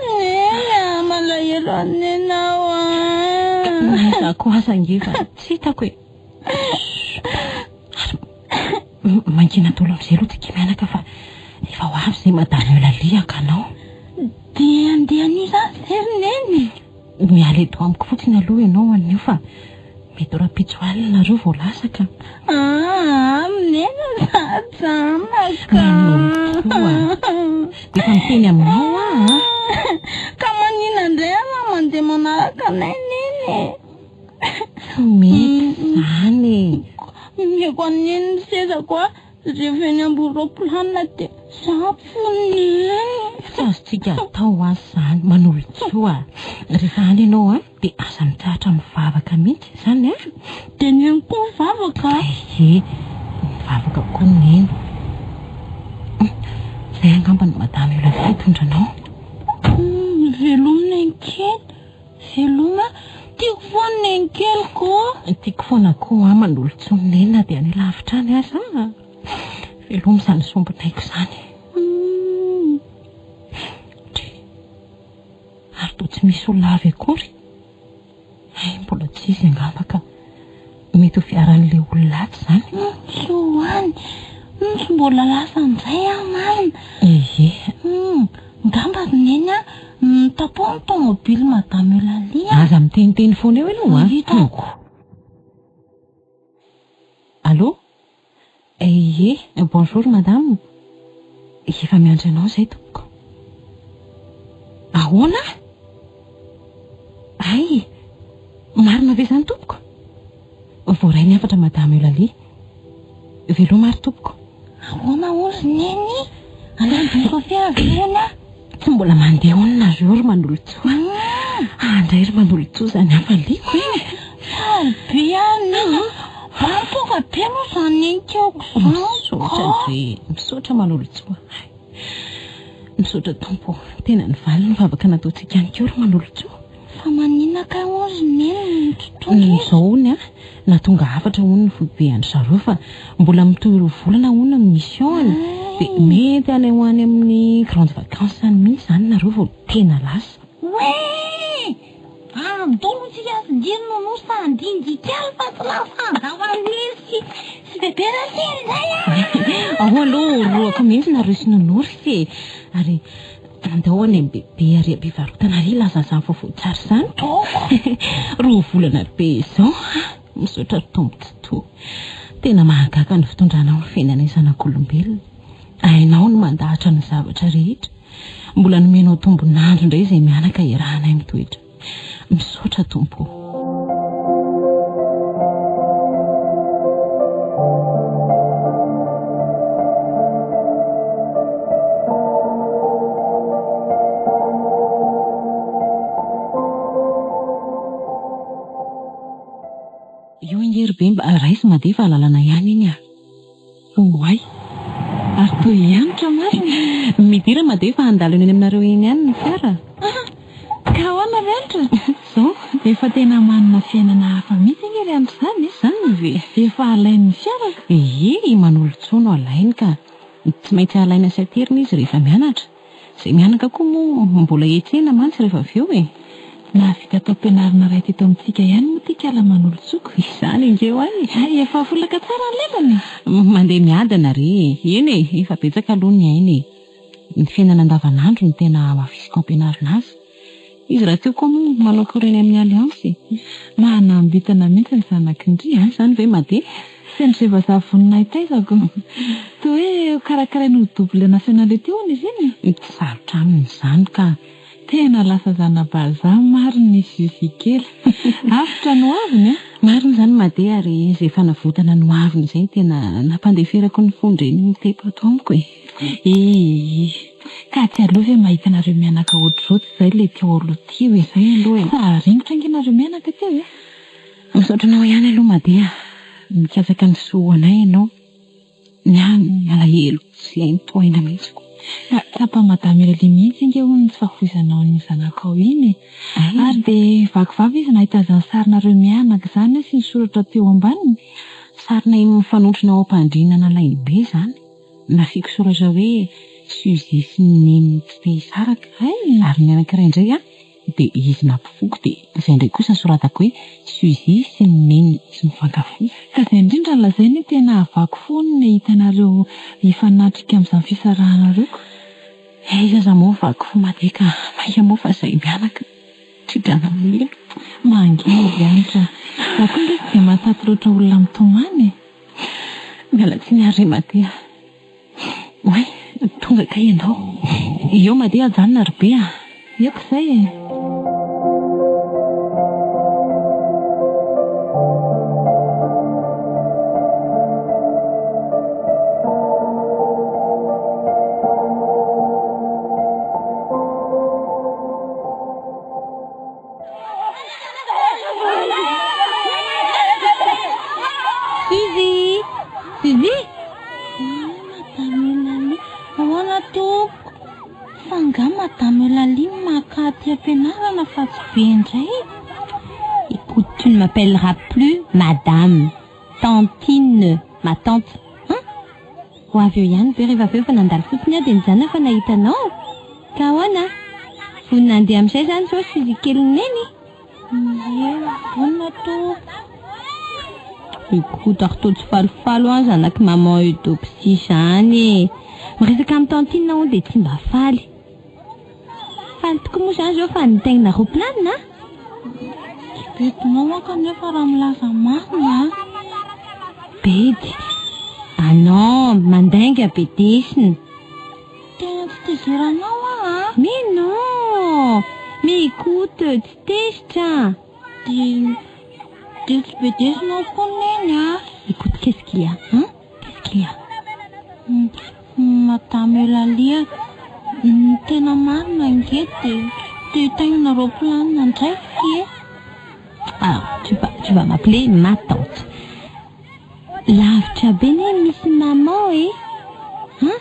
Neny a, malahelo an'i Neny aho a. Na izaho koa aza ange fa tsy hitako e. Ary mangina daholo amin'izay aloha tsika mianaka fa efa ho avy izay Madame Eulalie haka anao. Dia handeha anio izany ve ry Neny? Miala eto amiko fotsiny aloha ianao anio fa mety ho rahampitso alina nareo vao lasa ka. Aa, Neny za jama ka. Manomboa. Efa miteny aminao aho a. Ka manina indray aho raha mandeha manaraka anay Neny e. Tsy mety izany e. Omeko an'i Neny ny sezako a. Rehefa eny ambony roaplanina dia za foniny. Tsy azontsika atao hoa izany, Manolotsoa a! Rehefa any ianao an, dia aza mitsahatra mivavaka mihitsy, izany an! Dia neny koa mivavaka a! Ie, mivavaka koa neny. Izay angamba no madama Eulalie hitondra anao. Veloma neny kely, veloma. Tiako foana nenikeliko ô. Tiako foana koa aho manolotsoa ny neny na dia any lavitra any aza. Veloma izany sombinaiko izany. Ndry. Ary toa tsy misy olona avy akory. Hay mbola tsy izy angamba ka. Mety ho fiaran'ilay olona atsy izany. Tsy ho any. Tsy mbola lasa indray aho marina. Ie. Angamba ry Neny a, nitapoha ny tomobile Madame Eulalie a. Aza miteniteny foana eo ianao a. Hitako. Allô? Ie, bonjour madame. Efa miandry anao izay tompoko. Ahoana? Hay, marina ve izany tompoko? Voaray ny hafatra madame Eulalie. Veloma ary tompoko. Ahoana hono ry Neny? Alehan'ny sofera ve hono aho? Tsy mbola mandeha hono nareo ry Manolotsoa. Andray ry Manolotsoa izany hafaliako e. Faly be aho Neny a. Mba mipoaka be aloha izany nenikeoko izany ka. Misaotra dre, misaotra Manolotsoa. Misaotra Tompo ô. Tena nivaly ny vavaka nataontsika ihany koa ry Manolotsoa. Fa maninona kay hono ry Neny no tsy tonga e? Izao hono a, nahatonga hafatra hono ny foibe an-dry zareo fa mbola mitohy roa volana hono ny mission-ny. Dia mety any ho any amin'ny grande vacances any mihitsy izany nareo vao tena lasa. Oe! Andolo tsika sy ndry nono sa andindikaly fa tsy lasa andavan'Neny sy sy bebe Rasely indray a! Ao aloha orohako mihitsy nareo sy nonorsy e! Ary Andao any amin'ny bebe ary am-pivarotana ary hilaza an'izany vaovao tsara izany. Roa volana be izao. Misaotra ry Tompo Tsitoha. Tena mahagaga ny fitondranao ny fiainanay zanak'olombelona. Hainao ny mandahatra ny zavatra rehetra. Mbola nomenao tombon'andro indray izay mianaka iarahanay mitoetra. Misaotra Tompo o. Io ange ry Bemba, raiso Made fa lalana ihany iny ah. Oay! Ary toa hianatra marina. Midira Made fa handalo eny aminareo eny ihany ny fiara. Ka ahoana ry Antra? Zao? Efa tena manana fiainana hafa mihitsy ange ry Antra izany e! Izany ve? Efa alain'ny fiara ka! Ie, i Manolotsoa no alainy ka. Tsy maintsy alaina sy aterina izy rehefa mianatra. Izay mianaka koa moa mbola hetsehina mantsy rehefa avy eo e! Nahavita taom-pianarana iray teto amintsika ihany moa ity kala Manolotsoa. Izany ange ho ahy e! Hay efa folaka tsara ny lelany e! Mandeha miadana re e! Eny e! Efa betsaka aloha ny aina e! Ny fiainana andavanandro no tena hamafisiko ampianarina azy. Izy rahateo koa moa manao cours eny amin'ny Alliance e! Manam-bintana mihitsy ny zanak'i ndry a! Izany ve Made? Sendra izay vazaha vonona hitaizako. Toa hoe ho karakarainy ho double nationalité hono izy iny e! Tsy sarotra aminy izany ka! Tena lasa zana-bazaha marina i Suzy kely. Avotra ny hoaviny a! Marina izany Made ary izay fanavotana ny hoaviny izay no tena nampandeferako ny fon-dreny mitepo ato amiko e! Ee. Ka tsy aleo ve mahita anareo mianaka ohatr'izao tsy izay ilay teo aloha teo e! Izay aloha e! Saringotra ange nareo mianaka teo e! Misaotra anao ihany aloha Made a! Mikatsaka ny soa ho anay ianao. Ny ahy ny alahelo tsy hainy tohaina mihitsy ko. Ka tsapan'i Madame Eulalie mihitsy ange hono ny tsy fahafoizanao an'iny zanakao iny e! Ary dia vaky vava izy nahita an'izany sarinareo mianaka izany sy ny soratra teo ambaniny. Sarina iny mifanotrona ao am-pandriana nalainy be izany. Nasiako soratra hoe Suzy sy ny neniny tsy te hisaraka. Ary ny anankiray indray an! Dia izy nampifoko dia izay indray kosa soratako hoe Suzy sy ny neniny tsy mifankafy. Ka izay indrindra no lazainy hoe tena havaky foana ny hahita anareo hifanatrika amin'izany fisarahanareo ko. Aiza aza moa vaky fo made ka, mainka moa fa izay mianaka tridrana mino. Mangina ry Hanitra, za koa ange tsy dia mahataty loatra olona mitomany e. Miala tsiny ary ry Made a. Oay, tonga kay ianao. Eo Made ajanona ry be a. Eko izay e. Suzy! Suzy! Madame Eulalie, ahoana tompoko? Fa angaha Madame Eulalie maka aty am-pianarana fa tsy be indray? ne m'appelleras plus madame. Tantine, ma tante. Hein? Ho avy eo ihany ve rehefa avy eo fa nandalo fotsiny aho dia nijanona fa nahita anao? Ka ahoana? Vonona handeha amin'izay izany izao Suzy kelin'i Neny? Ie, vonona tompoko. Écoute, ary toa tsy falifaly ho'a ny zanak'i maman Eudoxie izany e! Miresaka amin'i tantine hono dia tsy mba faly. Faly tokoa moa izany izao fa nitaingina roplanina a! Tsy bedinao aho kanefa raha milaza marina a! Bedy? Ah non, mandainga bedesina. Tena tsy tezeranao aho a! Mais non! Mais écoute, tsy tezitra a! Dia, dia tsy bedesinao koa Neny a! Écoute, qu'est-ce qu'il y a, hein? Qu'est-ce qu'il y a? Madame Eulalie, ny tena marina ange dia te hitaingina roaplanina indray ve? Alors, tu vas, tu vas m'appeler ma tante. Lavitra be ne misy maman e! Hein?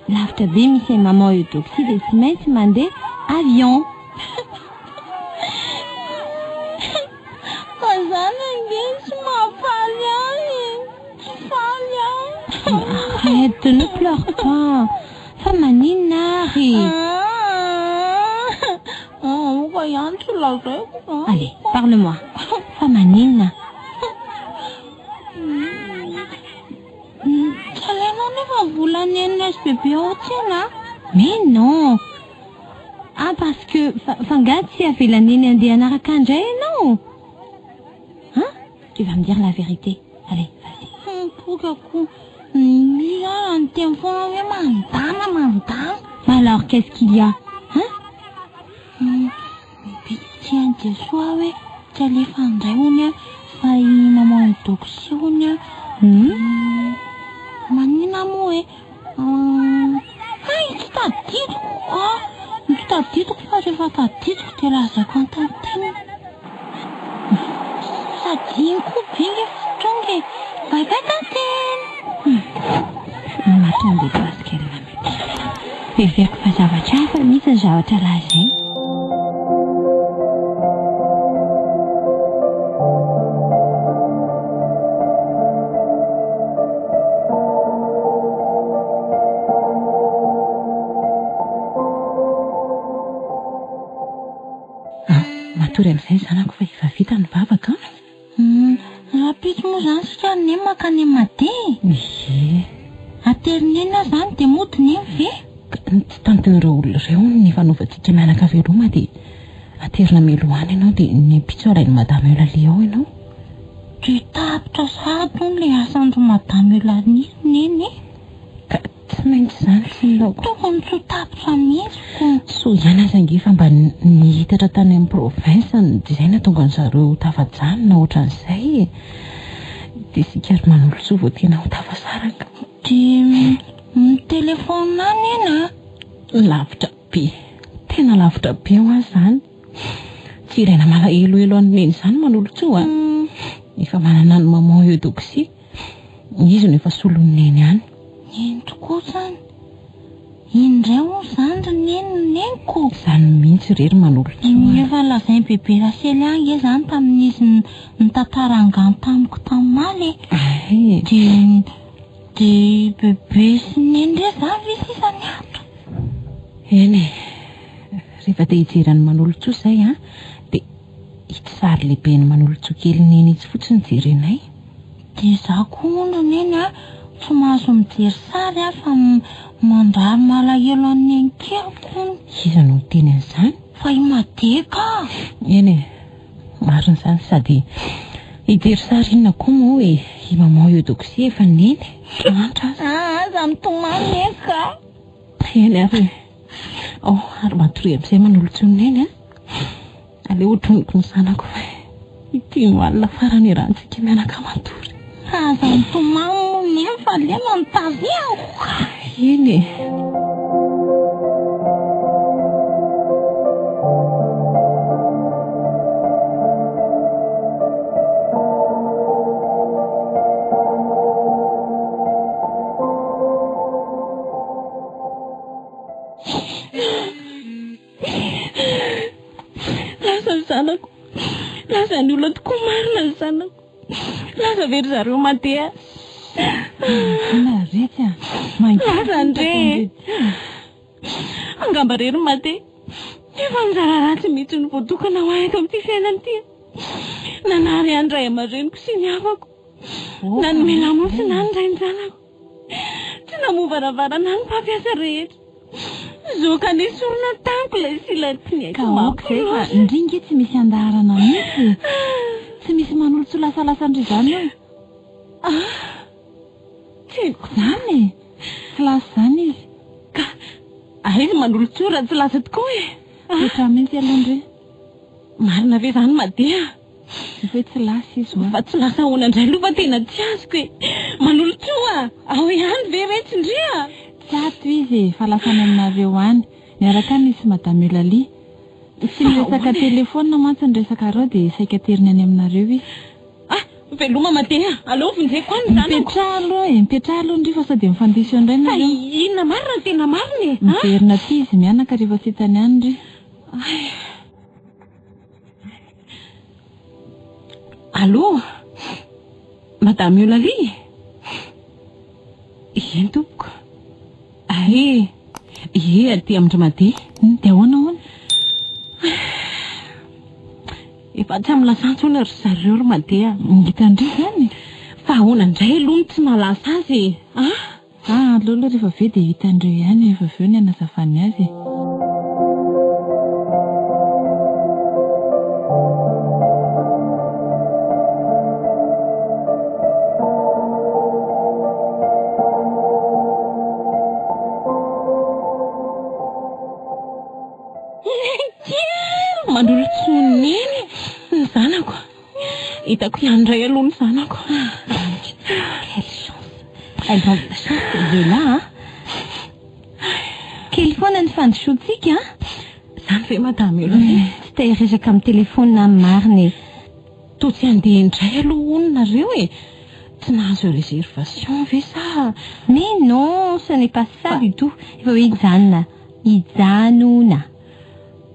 Lavitra be misy an'i maman Eudoxie dia tsy maintsy mandeha avion. Fa zany ange tsy mahafaly ahy e! Tsy faly aho. Arrête, ne pleure pas. Fa maninona ary? Aoka ihany tsy lazaiko fa. Allez, parle-moi. Fa maninona? Tsy alainao nefa ny volan'ny NSBB ao an-tsena a! Mais non! Ah parce que fa fa nga tsy avela neny andeha hanaraka indray ianao? Hein? Tu vas me dire la vérité. Allez, vas-y. Mipoaka ko. Ny ara niteny foana hoe mandana, mandana. Mais alors qu'est-ce qu'il y a? Hein? Mibitsy an'i Jesoa hoe tsy alefa indray hono a, fa i maman Eudoxie hono a. Maninona moa e? Hay tsy tadidiko ka! Tsy tadidiko fa rehefa tadidiko dia lazaiko an-tantine. Sady iny koa be nge fa tonga e! Bye bye tantine! Je ne m'attendais pas à ce qu'elle va me dire. Heveriko fa zavatra hafa mihitsy ny zavatra lazainy. Ah, matory amin'izay ny zanako fa efa vita ny vavaka an. Rahampitso moa izany isika ry Neny mankany Mada e? Ie. Aterin'i Neny aho izany dia mody Neny ve? Ny tsy tantin'ireo olona ireo hono ny fanaovantsika mianaka veloma dia aterina mialoha any ianao dia ny ampitso alain'i Madame Eulalie ao ianao. Dia tapitra sahady hono ilay asan-dry Madame Eulalie ry Neny e? Ka tsy maintsy izany tsy laoko. Tokony tsy ho tapitra mihitsy ko. Soa ihany aza ange fa mba nihitatra tany amin'ny province dia izay nahatonga an-dry zareo ho tafajanona ohatran'izay e. Dia isika ry Manolotsoa vao tena ho tafasaraka. Dia mi-téléphone ahy Neny a! Lavitra be, tena lavitra be hoa izany. Tsy ilaina malahelohelo an'i Neny izany Manolotsoa a! Efa manana an'i Maman Eudoxie. Izy no efa solon'i Neny any. Neny tokoa izany. Iny indray hono izany ry Neny no neniko. Izany mihitsy re ry Manolotsoa a. Efa nolazain'i Bebe Rasely ahy ange izany tamin'izy nitantara angano tamiko tamaly e. Ay e. Dia dia Bebe sy Neny indray izany ve sisa ny ato? Eny e. Rehefa te hijery an'i Manolotsoa izay an, dia itsy sary lehiben'i Manolotsoa kely Neny itsy fotsiny jerenay. Dia izaho koa hono ry Neny a, tsy mahazo mijery sary aho fa mandrary malahelo an'i Neny keliko hono. Iza no niteny an'izany? Fa i Madeka a! Eny e, marina izany sady hijery sary inona koa moa e, i Maman Eudoxie efa Neny, mahantra aza. Aa, aza mitomany Neny ka! Eny ary e, oh, ary matoria amin'izay manolotsoa Neny a. Aleo hotroniko ny zanako fa ity no alina farany iarahantsika mianaka matory. Aza mitomany moa neny fa lena ny tarehako ka. Eny e. Lasa ny zanako. Lasa Lasan'ny olona tokoa marina ny zanako. Lasa ve ry zareo mandeha? Mangina retsy a! Mangina Lasa ndre e! Angamba re ry Mate, efa anjara ratsy mihitsy no voatokana ho ahy eto amin'ity fiainana ity. Nanary ahy ny ray aman-dreniko sy ny havako. Nanome lamosina ahy ny rain-janako. Tsy namoha varavarana ahy ny mpampiasa rehetra. Zoka nesorina tamiko ilay sila tsy niaiky Ka aoka izay fa mampirafy. ndry nge tsy misy andaharana mihitsy e! Tsy misy manolo-tsoa lasalasa ndry izany eo. Ah! Tsy haiko. Izany e! Tsy lasa izany izy. Ka aiza manolo-tsoa raha tsy lasa tokoa e? Petraho mihitsy aloha ndry. Marina ve izany Madia? Efa hoe tsy lasa izy hoa. Fa tsy lasa ahoana indray aloha fa tena tsy azoko e! Manolotsoa a! Ao ihany ve retsy ndry a? Tsy ato izy e, fa lasa any aminareo any. Miaraka any izy sy Madame Eulalie. Tsy niresaka telefaonina mantsy ny resakareo dia saika teriny any aminareo izy. Ah! Veloma Madia a! Aleo vonjeko any ny zanako. Mipetraha aloha e, mipetraha aloha ndry fa sao dia mifandiso eo indray Fa nareo. inona marina no tena marina e? Miverina aty izy mianaka rehefa tsy hitany any ndry. Ay. Allô? Madame Eulalie? Eny tompoko. Ae, ie aty amin-dry Madi. Dia ahoana hono? Efa tsy amin'ny lasantsy hono ry zareo ry Madi a. Hitan-dry izany? Fa ahoana indray aloha no tsy nahalasa azy e? Ah? Ah, aleo aloha rehefa avy eo dia hitan'ireo ihany rehefa avy eo ny hanazavany azy e. Manolotsoa neny ny zanako. Hitako ihany indray aloha ny zanako. Quelle chance. Elles ont de la chance ces deux-là an. Kely foana ny fandrosoantsika an. Izany ve madame Eulalie? Tsy te hiresaka amin'ny telefaonina aho marina e. Toa tsy handeha indray aloha hono nareo e. Tsy nahazo réservation ve sa? Mais non, ce n'est pas ça du tout. Efa hoe hijanona. Hijanona.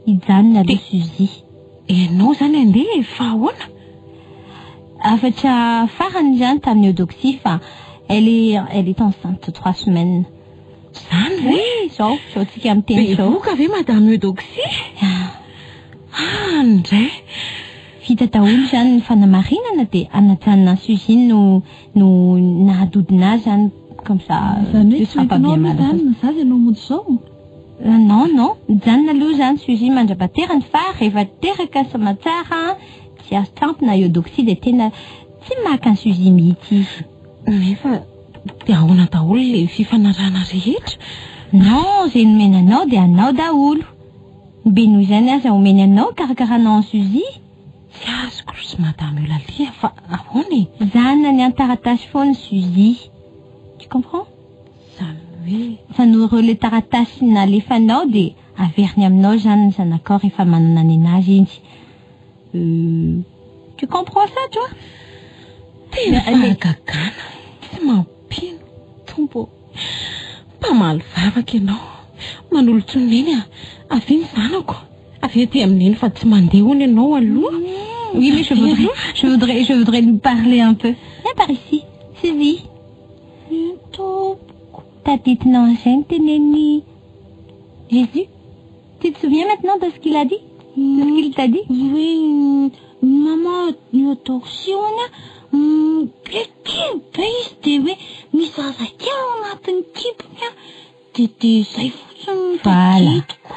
Hijanona aloha Suzy. Ianao izany handeha e, fa ahoana? Hafatra farany izany tamin'i Eudoxie fa elle est elle est enceinte de trois semaines. Izany ve? Oui, izao, izao tsika miteny izao. Bevohoka ve Madame Eudoxie? Ah, indray. Vita daholo izany ny fanamarinana dia hanajanona an'i Suzy no no nahadodona azy izany comme ça. Izany hoe tsy hoentinao aloha izany ny zaza ianao mody izao? Non, non, mijanona aloha izany Suzy mandra-paterany fa rehefa teraka soamatsara tsy azo tampina Eudoxie dia tena tsy maka an'i Suzy mihitsy izy. Nefa dia ahoana daholo ilay fifanarahana rehetra? Non, izay nomena anao dia anao daholo. Ny be noho izany aza omeny anao hikarakaranao an'i Suzy. Tsy azoko ry Madame Eulalie fa ahoana e? Zanany an-taratasy foana Suzy. Tu comprends? Izany hoe. Fa noho ireo le taratasy nalefanao dia averiny aminao izany ny zanakao rehefa manana nenazy izy. Euh, tu comprends ça toi? Tena fahagagana, tsy mampino, Tompo ô. Mpamaly vavaka ianao. Manolotry ny neny a, avia ny zanako. Avia aty amin'ny neny fa tsy mandeha hono ianao aloha. Oui, mais je voudrais, je voudrais, je voudrais lui parler un peu. Viens par ici, Suzy. Tompoko. Tadidinao an'izay ny tenenin'i Jésus? Tu te souviens maintenant de ce qu'il a dit? De ce qu'il t'a dit? Oui, maman Eudoxie hono be kely be izy dia hoe misy zazakely ao anatin'ny kibony an, dia dia izay fotsiny no Voilà. tadidiko.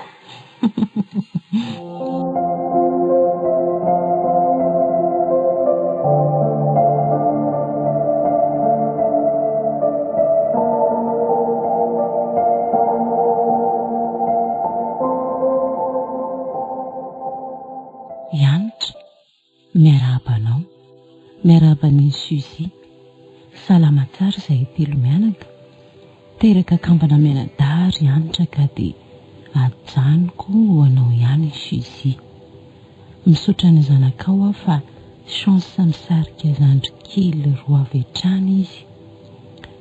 Hanitra, miarahaba anao, miarahaba an'i Suzy. Salama tsara izahay telo mianaka. Teraka kambana mianadahy ry Hanitra ka dia ajanoko ho anao ihany i Suzy. Misaotra ny zanakao aho fa chance misarika zandry kely roa avy hatrany izy.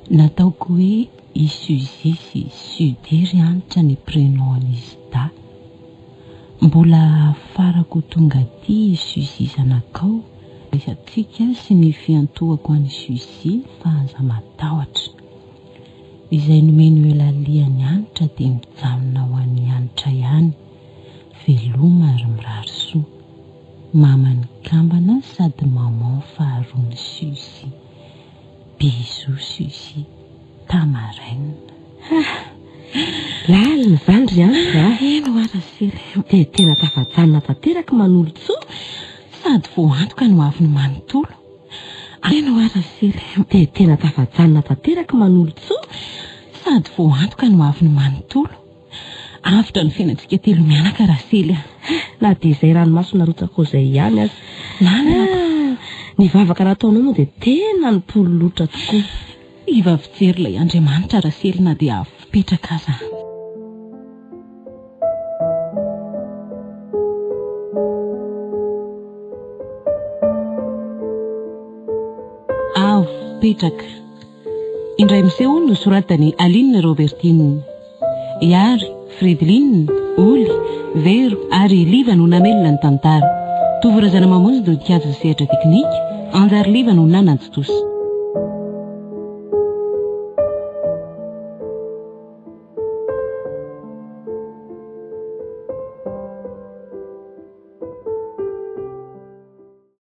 Nataoko hoe i Suzy sy Sudie ry Hanitra ny prénom an'izy dahy. Mbola hafarako ho tonga aty i Suzy zanakao, raisantsika sy ny fiantohako an'i Suzy fa aza matahotra. Izay nomen'i Eulalie an'i Hanitra dia mijanona ho an'i Hanitra ihany. Veloma ary mirary soa. Maman'i Kambana sady maman faharoan'i Suzy. Bisous Suzy. Ta marraine. Ah! Lalina izany ry Andry a! Eny hoa Rasily. Dia tena tafajanona tanteraka Manolotsoa. Sady voaantoka ny hoaviny manontolo. Eny hoa Rasily. Dia tena tafajanona tanteraka Manolotsoa. Sady voaantoka ny hoaviny manontolo. Avotra ny fiainantsika telomianaka Rasily a! Na dia izay ranomaso narotsakao izay ihany aza. Lalina ka! Ny vavaka nataonao moa dia tena nipololotra tokoa. Iva fijery ilay Andriamanitra Rasely na dia avo fipetraka aza. Avo fipetraka. Indray miseho nosoratan'i Aline Robertine. Ihary, Fredeline, Oly, Vero ary Liva no namelona ny tantara. Tovo Razanamamonjy no nikajy ny sehatra teknika, Anjary Liva no nanantontosa.